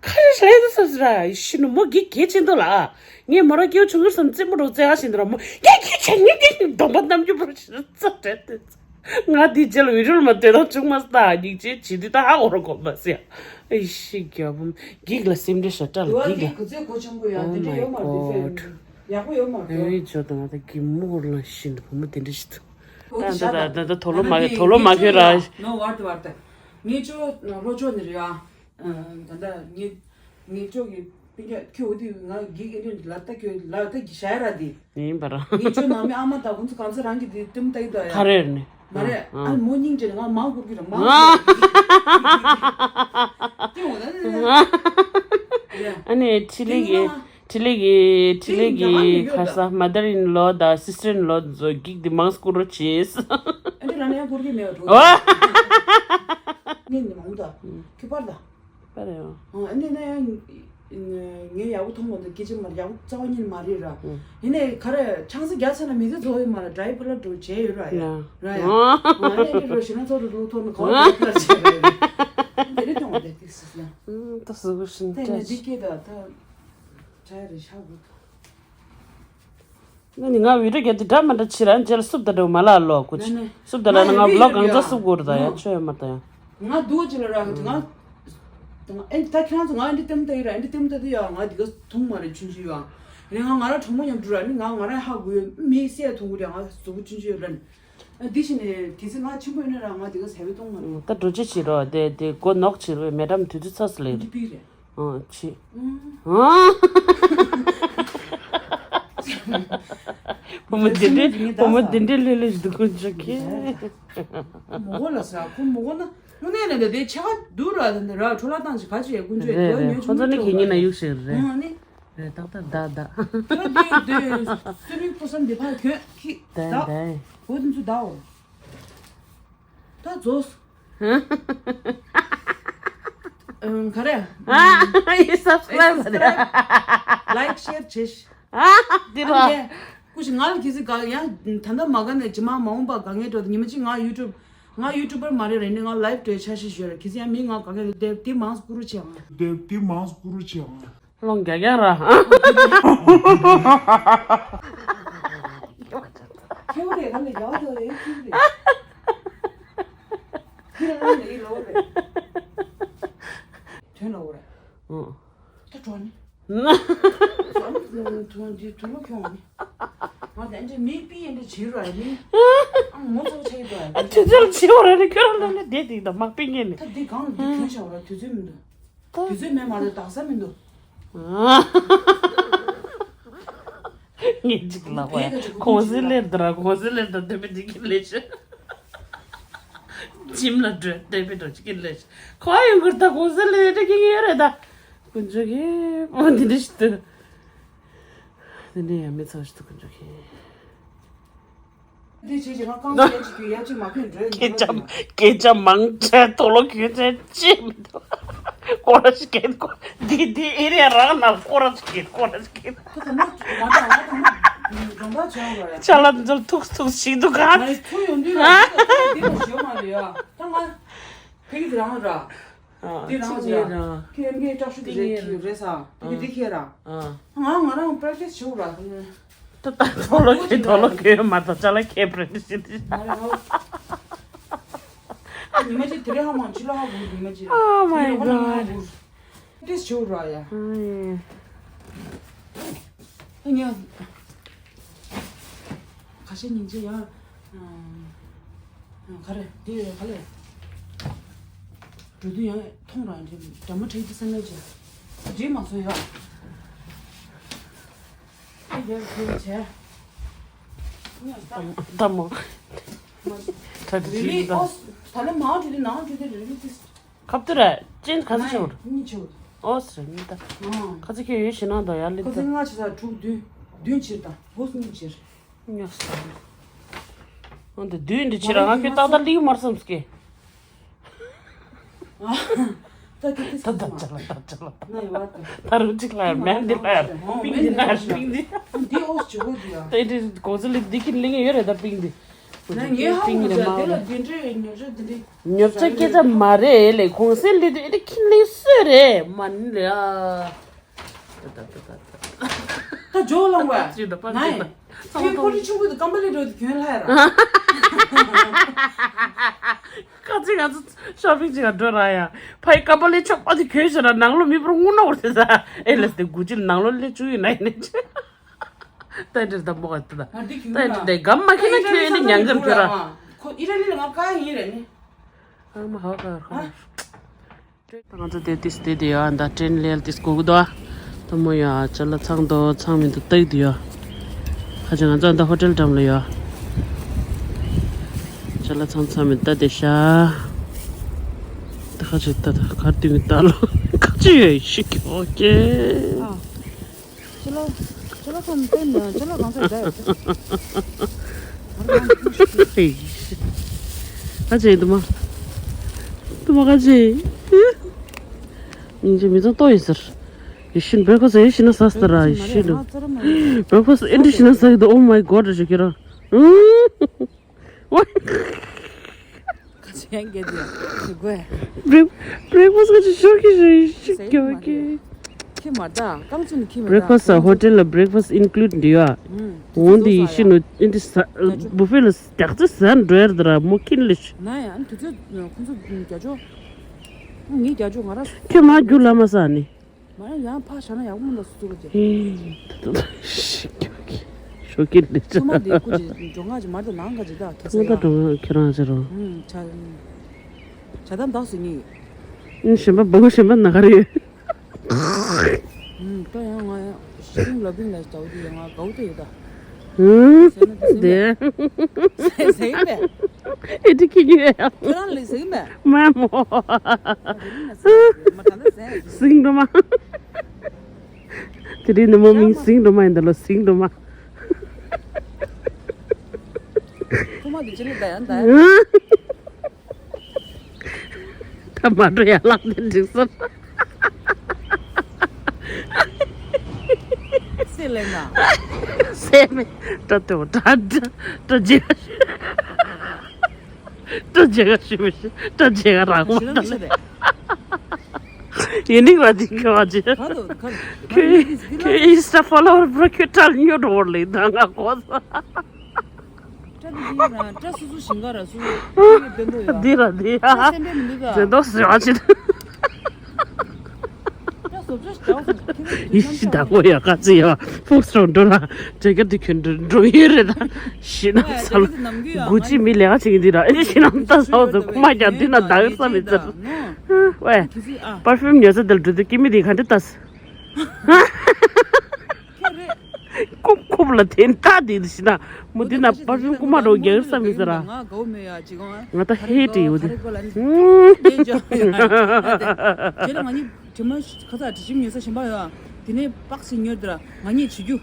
ཁ་རེ་ལས་དུ་སོ་སི་ར་ཤི་ནུ་མོ་གི་གེ་ཆེན་དུ་ལ། ངས་མོ་ར་སྐྱེའུ་ཆུང་ངུར་སམ་རྩེད་མོ་རོགས་རྩེ་ཨ་ཤིན་དུ་ར་མོ་གེ་གེ་ཆེན་ངེ་གེ་གདོང་པ་གནམ་རྒྱུ་པོ་ཤི་ར་རྩ་བྲལ་ཏེ། ང་དེའི་རྗེས་ལ་བི་ཌིའོ་མ་ལྟོས་དང་བྱུང་མ་སྟ་སྙིང་རྗེ་བྱེད་དུས་ད་ཧ་འོ་རོ་གོ་མ་སི་ཡ། ཨི་ཤི་རྒྱ་བུམ་གིག་ལ་སེམས་འདྲེ་ཤ་སྐྲ་ལ་གིག་ལ། གི་གུ་ཚོད་གོ་ཆེན་པོ་ཡ། Oh དེ་འདྲ my ཡོད་མ་རེད། དེ་god. ཡག་པོ་ཡོད་མ་རེད། ཨེ་ཇོ་དང་ང་ད་གི་མོ་ལ་ཤིན་བུ་མོ་དེ་འདྲ་ཤི་ཐུ། ད་ད་ད་ད་དོ་ལོ་མ་གི་དོ་ལོ་མ་གི་ར། ནོ་ཝར་ཏི་ཝར་ཏི། ངེད་ཅོ་ལོ་ཅོ་ནི་རེད་ཡ། ད་ལྟ་ངེད་ངེད་ཅོ་གི་སྤུན་ཀྱག་ཁྱོད་འོ་དེ་ང་གི་ཨེ་འདྲ་ལ་ད་ཁྱོད་ལ་ད་གི་ཤ་ཡ་ར་དེ། ཡིན་པ་ར། ངེད་ཅོ་ནང་མི་ཨ་མ་ད་ཁོང་ཚོ་གང་ཚོ་རང་གི་དེ་ཏིམ་ཏའི་ད་ཡ། ག་རེ་རེད་ནི། མ་རེད། ཨ་མོ་སྙིང་རྗེ་ང་མང་སྐུར་གི་ར་མང་སྐུར་གི། ཨ་ནི་ཁྲི་ལི་གི་ཁྲི་ལི་གི་ཁྲི་ལི་གི་ཁ་ས་mother in law དང་sister in law ཚོ་གིག་དེ་མང་སྐུར་རོ་བྱེད། ཨ་ནི་ལ་ནས་ཡང་སྐུར་གི་མེད་རོ། ངེད་ནི་མང་ད་ཁི་པར་ད། པར་ཡང་། ཨ་ནི་ན་ཡང་ངས་ཡག་པོ་མཐོང་མ་འདུག་སྐད་ཆ་མ་ཡག་པོ་རྩ་བ་ཉིད་མ་རེད་ར། ཡིན་ནའི་ག་རེ་ཆང་ས་རྒྱག་ཚར་ན་མི་ཚེ་རྫོགས་ཡོད་མ་ར། ཌའི་པར་ལ་འགྲོ་བྱས་ཡོད་ར་ཡ། ར་ཡ། ཨ་ནི་རོ་ཞིག་ན་ཚོ་རུ་རུ་ཐོར་ན་ག་བ་ལ་བྱས་ར་ཡ། དེ་རེད་མཐོང་བ་དེ་ཏིག་སི་ལ། ད་སུ་གུ་ཤིན་ཏེ་ནི་འདི་སྐད་ད་ད་ད་རེད་ཤ་གུ། ནི་ང་བི་ཌིའོ་རྒྱབ་དེ་འདྲ་མ་འདྲ་ཕྱི་ར་འཇལ་སུབ་ད་འདྲ་མ་ལ་ལོ་ཀུ་ཅི། ནི་ནི་སུབ་ད་ལ་ན་ང་བི་ལོག་གང་ཚ་སུབ་གོ་ར་ད་ཡ་ཆོས་མ་ད་ཡ། ང་དུ་ཅི་ལ་ར་གི་ང་ཨེ་ད་ཁྱེད་རང་ཚོ་ང་ཨེ་འདྲ་ཏེམ་ད་ཡི་ར་ཨེ་འདྲ་ཏེམ་ད་དུ་ཡ་ང་དི་ག་ཐུང་མ་རེད་ཆུན་ཆུན་ཡ། རེ་ང་ང་ར་གྲོགས་མོ་མཉམ་དུ་ར་ནི་ང་ང་ར་ཧ་གོ་ཡོད་མི་སེ་ཐུང་གུ་ར་ང་གཟུགས་པོ་ཆུན་ཆུན་ཡོད་ར་ནི། འདི་ཕྱི་ནས་གལ་སྲིད་ང་ཆེན་པོ་ཡིན་ན་ར་ང་དི་ག་ཟ་བའི་ཐུང་མ་རེད། ད་འགྲོ་ཅི་བྱེད་རོགས་དེ་དེ་མགོ་ནོག་བྱེད་རོགས་མེ་ཌམ་དུས་ཚོད་ཚ་སི་ལེ་རེད། འདི་པི་རེད། ཨང་ཆི། ཨང་། བུ་མོ་འདི་འདྲའི་བུ་མོ་འདི་འདྲའི་ལྷོད་ལྷོད་ཞིག་འདུག་ཁོ་ཚོ་ཁྱེད། མོ་གོ་ལ་ཟ་ཁོ་མོ་གོ་ན་དངོས་གནས་ནས་འདི་ཆེ་ཁ་འདུག་ར་འདི་ར་འཕྲོ་བརླག་བཏང་ཞིག་ག་ཅི་ཡས་ཀུན་སྤྱོད་རེད་རེད། ཁོ་ཚོ་ནི་གད་སྙིགས་ནང་གཡུག་ཞིག་རེད། ཨང་ནི། རེད་ཏག་ཏག་ད་ད། ཁྱོད་འདི་འདི་སུ་རིག་ཕུ་སམ་འདི་ཕ་གྱོན་ཁྱི་ད་ད། འོ་འདི་ཚོ་ད་འོ། ད་རྫོགས། ག་རེ། ཨ་ཡི་སབ་སི་ཀ་རེབ་རེད། ལའིག་ཤེར་བྱེད་ཤིག་ཨ་འདི་ར། ཀུ་ཤི་ང་ལ་གི་སི་ག་ཡང་ད་ལྟ་མ་ག་ནས་ཇི་མ་མ་འོངས་པ་ག་ངེས་འགྲོ་ཉི་མ་གཅིག་ང་ཡུ་ཊུབ་ང་ཡུ་ཊུབ་པར་མ་རེད་རེད་ནི་ང་ལའིབ་སྤྲོད་འཆར་གཞི་ཞོར་གི་སི་ཡང་མི་ང་ག་ངེས་རེད་དེ་དེ་མང་སུ་ཀུ་རུ་ཆེ་ཨང་། དེ་དེ་མང་སུ་ཀུ་རུ་ཆེ་ཨང་། ལོང་རྒྱག་རྒྱག་ར། ཁྱེའུ་རེད་ག་ལ་རྒྱག་དོ་རེད་ཁྱེའུ་རེད། ཁྱེད་ལ་ལོ་རེད་ལོ་རེད། དོན་ལོ་རེད། ད་འགྲོ་ནི། དོན་འདི་དུ་ལོ་ཁྱོད་ནི། ང་དེ་འདྲ་མི་པི་ཡིན་འདྲ་བྱེད་རོགས་ནི། ཨང་ངོ་ཚ་བོ་ཆགས་ཡོད་ར། དུས་ཚོད་ལ་བྱེད་བ་ར་ནི་ཁྱོད་རང་ལ་ནི་བསྡད་དེ་ད་མ་པི་ངེས་ནི། ད་འདི་གང་ལ་འདི་གྱོན་བྱ་བ་ར་དུས་ཚོད་མི་འདུག་དུས་ཚོད་མེད་མ་རེད་དག་ས་མི་འདུག་ངས་ཅིག་ལབ་པ་ཡ། གོང་སེ་ལེར་དུ་ར་གོང་སེ་ལེར་དུ་དེ་མི་འདི་གི་ལས་ཤི། ཇིམ་ལ་འགྲོ་དེ་མི་འགྲོ་ཅིག་གི་ལས་ཤི། ཁོ་ཡོང་གི་ར་ད་གོང་སེ་ལེར་དུ་གི་ངེས་རེད་ད། དཀོན་མཆོག་གི་མོ་འདི་འདྲ་ཞིག་ཏུ། འདི་འདྲ་ཡང་མི་ཚོགས་ཤིག་ཏུ་དཀོན་མཆོག་གི། འདི་བྱས་ཀྱི་ང་རྐང་པ་ཡ་གཅིག་གི་ཡ་གཅིག་མ་ཕན་འགྲོ་ཡིན་སྐད་ཆ་སྐད་ཆ་མང་ཆེ་དོ་ལོ་གྱོན་ཆེ་ཅི་མི་འདུག་སྐོར་ར་ཞིག་གྱོན་ཁོ་འདི་འདི་ཨེ་རི་ཡ་རང་ན་སྐོར་ར་ཞིག་གྱོན་སྐོར་ར་ཞིག་གྱོན། ད་དུང་མ་མ་དང་ང་དང་མ་རོང་པ་བྱས་པ་རེད། ཅ་ལག་འདི་ཚོ་ཐུག་ཐུག་ཞིག་འདུག་ག་ང་ཚུར་ཡོང་དུས་ལ་འདི་ལ་ཞོ་མ་རེད་ཡ། ད་ང་ཕ་གི་དེ་རང་ར། འདི་རང་ར། ཁྱོད་ངའི་སྐྲ་ཤོ་དེ་རེད་ཁྱི་རེད་ས། དེ་གི་འདི་ཁྱེད་ར། ང་ང་རང་པྲེག་ཊིས་བྱེད་དགོས་ར། ད་ད་དོ་ལོ་ཁྱོད་དོ་ལོ་ཁྱོད་མ་ད་ཅ་ལག་ཁྱེད་པྲེག་ཊིས་བྱེད་དེ། ཉི་མ་གཅིག་དེ་རིང་ཧ་མ་ཕྱི་ལོགས་ཧ་གོ་ཉི་མ་གཅིག་ར། Oh my god. པྲེག་ཊིས་བྱེད་དགོས་ར་ཡ། ཨ་ཡེ། ཨ་ཉ། ཁ་ཤས་སྙིང་རྗེ་ཡ། ག་རེ་འདི་ཡོད་ག་ལེ། འགྲོ་དུས་ཡང་མཐོང་རང་འདྲེ་འདྲ་མ་འཁྲིད་དུ་སེམས་ལ་བྱས། འདྲེ་མ་བཟོ་ཡ། འདི་ཡར་འཁྱེར་བྱས། ད་མོ། ད་རེ་རེ་ཨོ། ད་ལེ་མང་འགྲོ་དུས་ནང་འགྲོ་དུས་རེ་རེ་ཏིས། ཁབ་ཏུ་ར་ཅན་ག་ཚོད་ཆེ་བ་རེད། གཉིས་ཆེ་བ་རེད། ཨོ་སི་རེད་གཉིས་ད། ཨང་། ཁ་ཚ་ཁྱོད་ཡོད་ཞེ་ན་ད་ཡར་ལེབ་ཁ་ད། ཚ་ལྔ་ཆེ་ས་དྲུག་བདུན་བདུན་ཕྱིར་དང་ཧོ་སི་གཉིས་ཕྱིར། ཉོ་ས། ཨང་ད་བདུན་འདི་ཕྱིར་ང་ཁྱོད་ཏག་ཏག་ལིག་མར་སམ་སྐེ། ད་ཀི་ཏི་ད་ད་ཅ་ལ་ད་ཅ་ལ་ད། ན་ཡོད་བ་ད། ད་རུ་ཅིག་ལ་མེན་འདི་ལ་ཡར་པིང་འདི་ལ་ཡར་པིང་འདི། འདི་ཨོ་སི་ཆེ་བོ་འདི་ཡ། ད་འདི་གོ་ས་ལིག་འདི་ཁྱེད་ལིང་ཡོད་རེད་ད་པིང་འདི། ན་ངས་ཧ་གོ་མ་བྱས་དེ་ལ་དེ་འདྲའི་ཉོ་ཆ་དེ་འདྲའི། ཉོ་ཆ་སྐད་ཆ་མ་རེད་ལས་གོང་གསལ་ལས་དུས་ཨེ་ཁྱིམ་ལས་སུ་རེད་མ་ནི་ལ། ད་ཇོ་ལང་བ། ཅི་ད་པ་ཅི་ད། ཚང་མ་ཁོ་རི་ཆུང་ཀུ་དུ་ཀམ་པ་ལི་འགྲོ་དུ་གྱོན་ལ་ཡ་ར། ཁ་ཅིག་ང་ཚོ་ཤོ་པིང་ཅིག་ག་འགྲོ་ར་ཡ། ཕ་ཡི་ཀམ་པ་ལི་ཆོག་པ་དུ་གྱོན་ཤ་ར་ནང་ལོ་མི་བུར་ངུ་ན་བར་དེ་ས་ཨེ་ལས་དེ་གུ་ཅི་ནང་ལོ་ལས་བཅུག་ཡིན་ན་ཡིན་ནས། ད་འདྲ་ད་མོ་ག་ད། ད་འདྲ་ད་གམ་མ་ཁེ་ན་ཁྱོད་ཨེ་ནི་ཉང་གམ་ཁྱོད་ར། ཁོ་ཨི་ར་ལི་ལ་ང་ཀ་ཡིན་རེད་ནི། ཨ་མ་ཧ་ག་ཧ། ད་ང་ཚོ་དེ་ཏིས་དེ་དེ་ཡ་ད་ཏྲེན་ལེལ་ཏིས་གོ་གི་དོ། ད་མོ་ཡ་ཅ་ལག་ཚང་དོ་ཚང་མི་འདུག་ཏག་དེ་ཡ། ཁ་ཅིག་ང་ཚོ་ད་ཧོ་ཊེལ་འགྲམ་ལ་ཡ། ཅ་ལག་ཚང་ཚང་མི་ད་དེ་ཤ། ད་ཁ་ཅིག་ད་ད་གར་དུས་ད་ལོ་ཁ་ཅིག་ཡ་ཤི་ཁྱོ་ཀེ། ཅི་ལོ། ཅི་ལོ་ཁམ་ཏན་ཅི་ལོ་གང་ཚ་ད་ཡོད། ཨ་ཅེ་དུ་མ། དུ་མ་ག་ཅེ། ཉིན་ཅི་མི་ཚང་ཏོ་ཡིན་ཟེར། ཡེ་ཤིན་བེ་ཁོ་ཟེར་ཡེ་ཤིན་ན་ས་སྟ་ར་ཡེ་ཤིན་ལོ། བེ་ཁོ་ཟེར་ཨེ་འདྲི་ཤིན་ན་ས་ཡི་དུ། Oh my God ར་ཞུ་ཁྱེད་རང་། ཁ་ཆེན་གེ་དེ་དེ་གོས། བྲེག་བྲེག་ཕ་སི་ཁ་ཆེ་ཤོར་གི་རེད་ཤི་ཀྱོ་གི། ཁྱི་མ་ད་རྐང་ཚུན་ཁྱི་མ་ད། བྲེག་ཕ་སི་ཧོ་ཊེལ་ལ་བྲེག་ཕ་སི་ཨིན་ཀླུ་ཌི་འདི་ཡ། འོན་ཏེ་ཡི་ཤི་ནོ་ཨིན་ཏི་ས་བུ་ཕེ་ལ་རྒྱག་ཚེ་ཟན་འགྲོ་ཡར་དེ་ར་མོ་ཁིན་ལི་ཤི། ན་ཡང་དུས་ཚོད་ཁོང་ཚོ་རྒྱ་ཇོ། ངའི་རྒྱ་ཇོ་ང་ར། ཁྱོད་མ་རྒྱུ་ལ་མ་ས་ནི། མ་ཡང་ཕ་ཞག་ན་ཡག་མོ་འདུག་སུ་ལ་རྒྱ། ཧེ། ཤོ་ཀི་ལི་ཆུ་མ་དེ་ཀུ་ཅི་འགྲོ་ང་ཅི་མར་དུ་ནང་ག་ཅི་ད་ཁ་ཚ་ཡ། ད་འགྲོ་ང་ཁྱེད་རང་ཅི་རོ། ཧུམ་ཆ། ཆ་དམ་དག་སུ་ཉི། ཨིན་ཞིམ་པ་བོ་ཞིམ་པ་ན་ག་རེ་ཡོད། ཧུམ་ད་ཡང་ང་ཡང་ཤི་ལ་བིང་ལ་ཅའུ་དི་ཡང་ང་གའུ་ཏེ་ཡོད་ད། ཧུམ་དེ། ཟེར་ཡིན་པས། ཨེ་ཏི་ཁི་ཉུ་ཡ། ཁྱེད་རང་ལས་ཟེར་ཡིན་པས། མ་མོ། མ་དྲན་ད་ཟེར། སིང་འགྲོ་མ། དེ་རིང་ནི་མོ་མིང་སིང་འགྲོ་མ་ཡིན་ད་ལོ་སིང་འགྲོ་མ། ཁོ་མ་དེ་ཅི་ལ་ད་ཡང་ད་ཡང་། ད་མ་འགྲོ་ཡ་ལག་དེ་འགྲིག་སོང་། སེ་ལེ་ན། སེ་མེ། ཏྲ་ཏོ་ཏྲ་ཏྲ་ཏྲ་ཇེ། ཏྲ་ཇེ་ག་ཤི་མི་ཤི་ཏྲ་ཇེ་ག་རང་མ་ཏྲ་ལེ། ཡིན་ནིག་ར་ཏི་ཁ་བ་ཇེ། ཁྱོད་ཁྱོད་ཨིན་སི་ཊ་ཕོ་ལོ་ཝར་བོ་ཁྱོད་ཏྲ་ཉོ་འགྲོ་བར་ལེ་ད་ང་གོ་ས། སྐྲ་འདི་འདི་ར་སྐྲ་སོ་སོ་ཞིང་ཁ་ར་སོ་སོ་འདི་འདོད་ཡོད། འདི་ར་འདི་ཡ། སྐྲ་སེམས་པས་མི་འདུག་ག། ཟེ་འདོག་ཟེ་བ་ཅིག། སྐྲ་བཟོ་བཅོས་བྱ་བ་སོ་སོ་ཁྱེད་རང་ཡིད་ཆེས་དག་པོ་ཡ་ག་ཚི་ཡ་ཕུགས་སུ་འགྲོ་ལ་དྲན་ག་དུ་ཁྱོད་འགྲོ་འགྲོ་ཡོད་རེད་ད་ཤི་ན་ཚ་ལ་དགུ་ཅི་མི་ལས་ཀ་བྱེད་ཀྱི་འདི་ར་ཨེ་ཤི་ན་ད་ས་བ་ཚོ་ཁུ་མ་རྒྱ་འདི་ན་ད་ཡོད་ས་མི་ཚར། ཝེ། པར་ཕིའུམ་ཉོ་ས་དེར་འགྲོ་དུས་ཀི་མི་དེ་ག་འདྲ་ལྟ། ཁོ་ཁོབ་ལ་དེ་ད་དེ་ཤི་ན་མོ་དེ་ན་པར་ཕིའུམ་ཀུ་མ་རོ་རྒྱག་ས་མི་ཟེར་ར། ང་གའུ་མེ་ཡ་ཅི་གང་། ང་ད་ཧེ་ཏི་ཡོད་དེ། ཁྱེད་ལ་ང་གཉིས་དྲི་མ་ཁ་ཚ་དྲི་ཞིམ་ཉོ་ས་ཞིམ་པ་ཡོད། དེ་ནས་པགས་སི་ཉོ་དེ་ར་ང་གཉིས་བྱེད་རྒྱུ།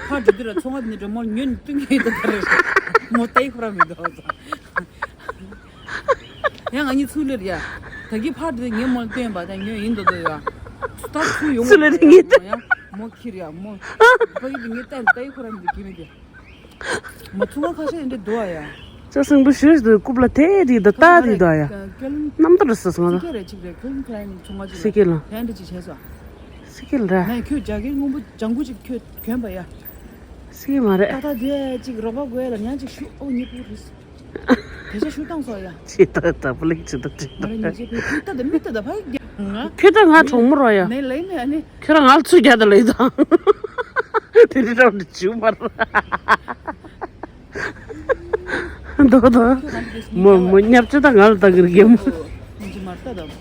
ཕར་འགྲོ་དེ་ར་ཚོང་ཁང་དེ་ནས་འགྲོ་མོ་ཉོ་ནི་ཏུང་ཡོད་ད་ད་རེ། མོ་ཏའི་ཁོ་ར་མི་འདུག་ཡང་ང་གཉིས་ཚུར་ལེར་ཡ། ད་གི་ཕར་དེ་ངའི་མོ་ལ་སྟོན་པ་དང་ཉོ་ཡིན་འདོད་འདོད་ཡ། ད་ཚུར་ཡོང་ཚུར་ལེར་ངེས་ཡ། མོ་ཁྱེར་ཡ་མོ། ཕ་གི་དེ་ངའི་ཏན་ཏའི་ཁོ་ར་མི་དེ་གི་མི་དེ། མ་ཚུར་ང་ཁ་ཤས་འདི་འདུག་ཡ། ཅ་སེང་པོ་ཞོས་དུ་རྐུབ་ལ་དེ་རི་ད་ལྟ་རི་ད་ཡ། རྣམ་ཐར་སོ་སོ་ང་ད། ཅི་རེད་ཅིག་རེད་ཁོན་ཁ་ལ་ཚུར་ང་ཅིག་ལ། སི་ཀེ་ལ། ཧན་འདྲ་ཅིག་བྱས་སོ། སི་ཀེ་ལ་ར། ནས་ཁྱོད་རྒྱ་གི་སྔོན་པོ་ལྗང་གུ་ཅིག་ཁྱོད་གྱོན་པ་ཡ། སི་ཀེ་མ་རེད། ད་ད་དེ་ཅིག་རོགས་པ་དགོས་ལ་ཉག་ཅིག་ཤུ་ཨོ་ཉི་པུ་རིས། དེ་ཆ་ཤུ་བཏང་སོ་ཡ། ཅི་ད་ད་པུ་ལིག་ཅི་ད་ཅི་ད། ང་རེ་ཉི་ཅེ་ཕི་ཁྱོད་ད་ད་མི་ད་ད་ཕ་གི་ང་། ཁྱོད་ད་ང་གྲོགས་མོ་རོ་ཡ། ནས་ལེ་མེ་ཨ་ནི། ཁྱོད་རང་ང་ལ་ཚུར་རྒྱག་ད་ལེ་ད། དེ་འདྲ་རང་ཅིག་མ་ར། ད་ད། མོ་མོ་ཉབ་ཅི་ད་ང་ལ་ད་གི་རྒྱ་མོ། ཉི་ཅེ་མ་ད་ད།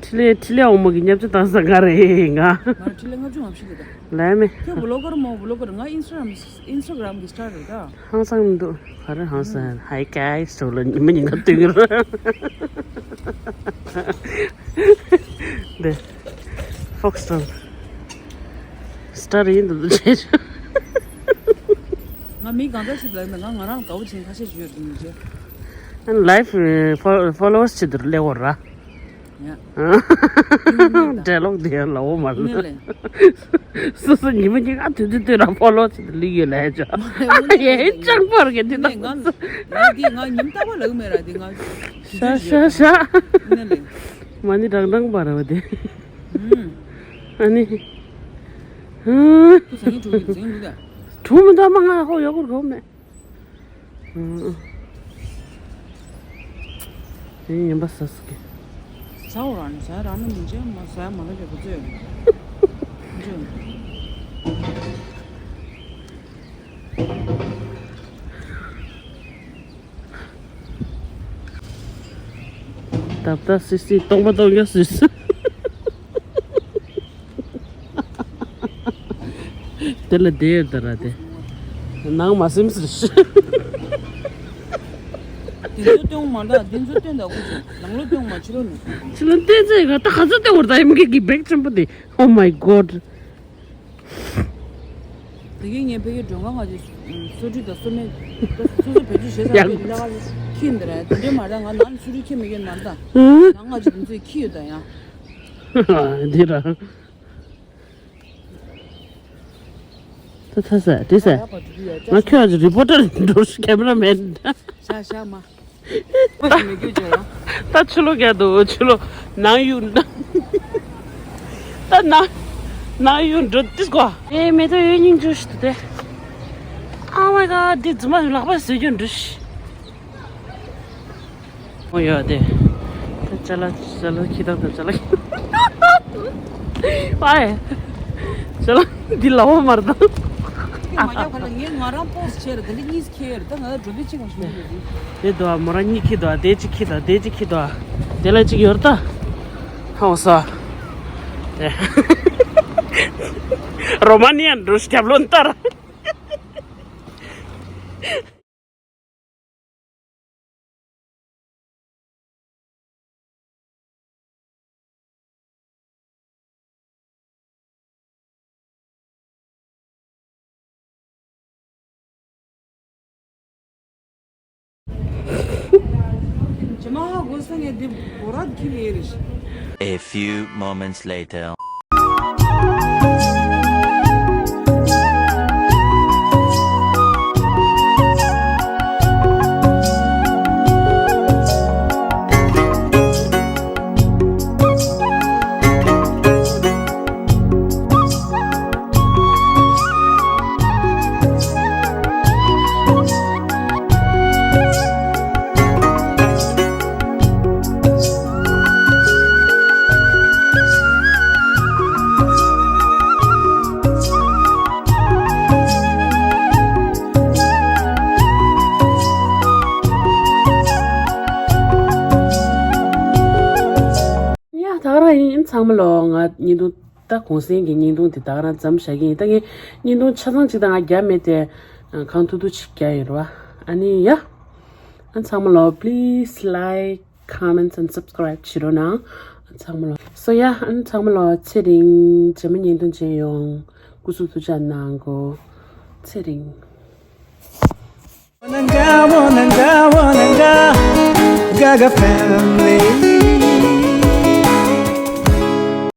ཁྲི་ལེ་ཁྲི་ལེ་འོ་མ་གི་ཉབ་ཅི་ད་ས་ག་རེ་ང་། ང་ཁྲི་ལེ་ལྔ་བཅུ་ང་བཞི་རེད་ད། ལས་མེད། ཁྱོད་བི་ལོག་གར་མོ་བི་ལོག་གར་ང་ཨིན་སི་ཊ་གྷ་རམ་ཨིན་སི་ཊ་གྷ་རམ་གི་སི་ཊར་རེད་ད། ཧང་སང་མི་འདུག་ག་རེ་ཧང་སང་། Hi guys ཟེར་ལ་ཉི་མ་ཉིན་ག་སྟོན་གི་རེད། འདི་ཕོག་སི་ཊོན་སི་ཊར་ཡིན་འདུག་བྱས། ང་མི་གང་འདྲ་ཞིག་ལབ་ན་ང་ང་རང་དགའ་བོ་བྱེད་ཁ་ཤས་ཞིག་ཡོད་འདུག་མི་བྱེད། ཨན་ལའིབ་ཕོ་ལོ་ཝར་སི་ཆེད་དུ་སླེབས་པ་ར། འདྲེ་ལོག་དེ་ཡང་ལ་འོ་མ་ལ། སོ་སོ་ཉི་མ་གཉིས་ཀ་དུས་དུས་དུས་རང་ཕོ་ལོ་ཅིག་ལི་ཡོད་ལ་ཧེ་ཅོ། ཡེ་ཅང་པར་གི་དེ་དང་། ང་དེ་ང་ཉིམ་ལྟ་བ་ལག་མེད་ར་དེ་ང་། ཤ་ཤ་ཤ། མ་ནི་རང་རང་པར་བ་དེ། ཨ་ནི། ཁུ་ཟ་ངེ་གྲུ་གི་ཟིང་འདུག་ད། གྲུ་མི་འདུག་མ་ང་ཧོ་ཡོ་གུར་གོ་མེད། ཨ། དེ་ཡིན་པ་ས་སུ་གི། ཟ་འོ་རང་ནི་ཟ་རང་ནི་མི་འཇལ་མ་ཟ་མ་ལ་རེ་བ་ཚོས། འཇོན། ད་ལྟ་སི་སི་སྟོང་པ་སྟོང་རྒྱ་སི་སི། དེ་ལ་དེ་ཡོད་ད་ར་དེ། ནང་མ་སིམ་སི་ཤི། དེ་ཚོ་སྟོང་མ་ད་དེ་ཚོ་སྟོན་ད་ཁུ་ཚོ་ནང་ལོ་སྟོང་མ་ཕྱི་ལོ་ནི། ཕྱི་ལོ་སྟོན་ཚེ་ག་ད་ག་ཚོད་སྟོན་བར་ད་ཡིན་གི་གི་བེག་ཆེན་པོ་དེ། Oh my god། དེ་གི་ངས་ཕ་གི་མགྲོན་ཁང་ང་ཅིག་སོ་ཁྲི་དང་སོ་མེད་ད་སོ་སོ་བེད་སྤྱོད་བྱེད་ས་ཡང་ཕ་གི་ལ་ཁྱི་འདི་ར་དེ་འདྲའི་མ་ར་ང་ནང་ལ་སོ་ཁྲི་ཁྱི་མི་གི་མ་ར་ད་ནང་ང་ཅིག་དེ་ཚོས་ཁྱི་ཡོད་ད་ཡང་། འདི་ར། ད་ད་ཟེར་དེ་ཟེར། ང་ཁྱོད་ཀྱི་རི་པོ་ཊར་འགྲོ་ཤི་ཁེ་མེ་ར་མེན། ཤ་ཤ་མ། ད་ཕྱི་ལོགས་རྒྱག་འདུག་ཕྱི་ལོགས་ནང་གཡུག་ད་ནང་ནང་གཡུག་འགྲོ་ཏིས་གོ་ཨེ་མེ་ཏོག་ཡོད་སྙིང་རྗེ་ཞིག་ཏུ་དེ། Oh my god། འདི་རྫུན་མ་ལག་པ་བཟོས་རྒྱུ་འགྲོ་ཤི། ཨོ་ཡོད་དེ། ད་ཅ་ལག་ཅ་ལག་ཁྱི་དང་ད་ཅ་ལག་ཨའི། ཅ་ལག་འདི་ལ་འོ་མར་དང་། མ་རྒྱག་ག་ལ་ངས་ང་རང་པོ་སི་ཊི་བྱས་ར་དེ་འདྲ་གཉིས་ཁྱེར་ད་ང་ལ་འགྲོ་དུས་གཅིག་གང་ཞིག་མི་འདུག་དེ་དོ་མོ་རང་གཉིས་ཁྱི་དོ་དེ་གཅིག་ཁྱི་དོ་དེ་གཅིག་ཁྱི་དོ་དེ་ལ་གཅིག་ཡོད་ད། ཧོ་ས། རོ་མ་ནི་ཡན་རུ་སྐྱབས་ལོན་ལྟར། ཇེ་མ་ཧ་གོ་ས་ངས་འདི་བོ་ར་ཁྱི་ལས་རེ་ཞིག A few moments later. ཡ་ད་ག་རང་ཡིན། ཚང་མ་ལོ་ང་བརྙན་ཐུང་ད་གུང་སེང་གི་བརྙན་ཐུང་དེ་ད་ག་རང་མཚམས་བཞག་གི་ཡིན། ད་ངས་བརྙན་ཐུང་ཆ་ཚང་གཅིག་ད་ང་རྒྱབ་མེད་དེ་གང་ཐུབ་ཐུབ་ཅིག་རྒྱག་ཡིན་ར་བ། ཨ་ནི་ཡ། ཨ་ཚང་མ་ལོ་please like, comments and subscribe བྱེད་རོགས་གནང་། ཨ་ཚང་མ་ལོ། སོ་ཡ། ཨ་ཚང་མ་ལོ་ཚེ་རིང་། རྗེས་མ་བརྙན་ཐུང་མཇལ་ཡོང་། སྐུ་གཟུགས་ཐུགས་ཅག་གནང་གོ་ཚེ་རིང་། Gaga family.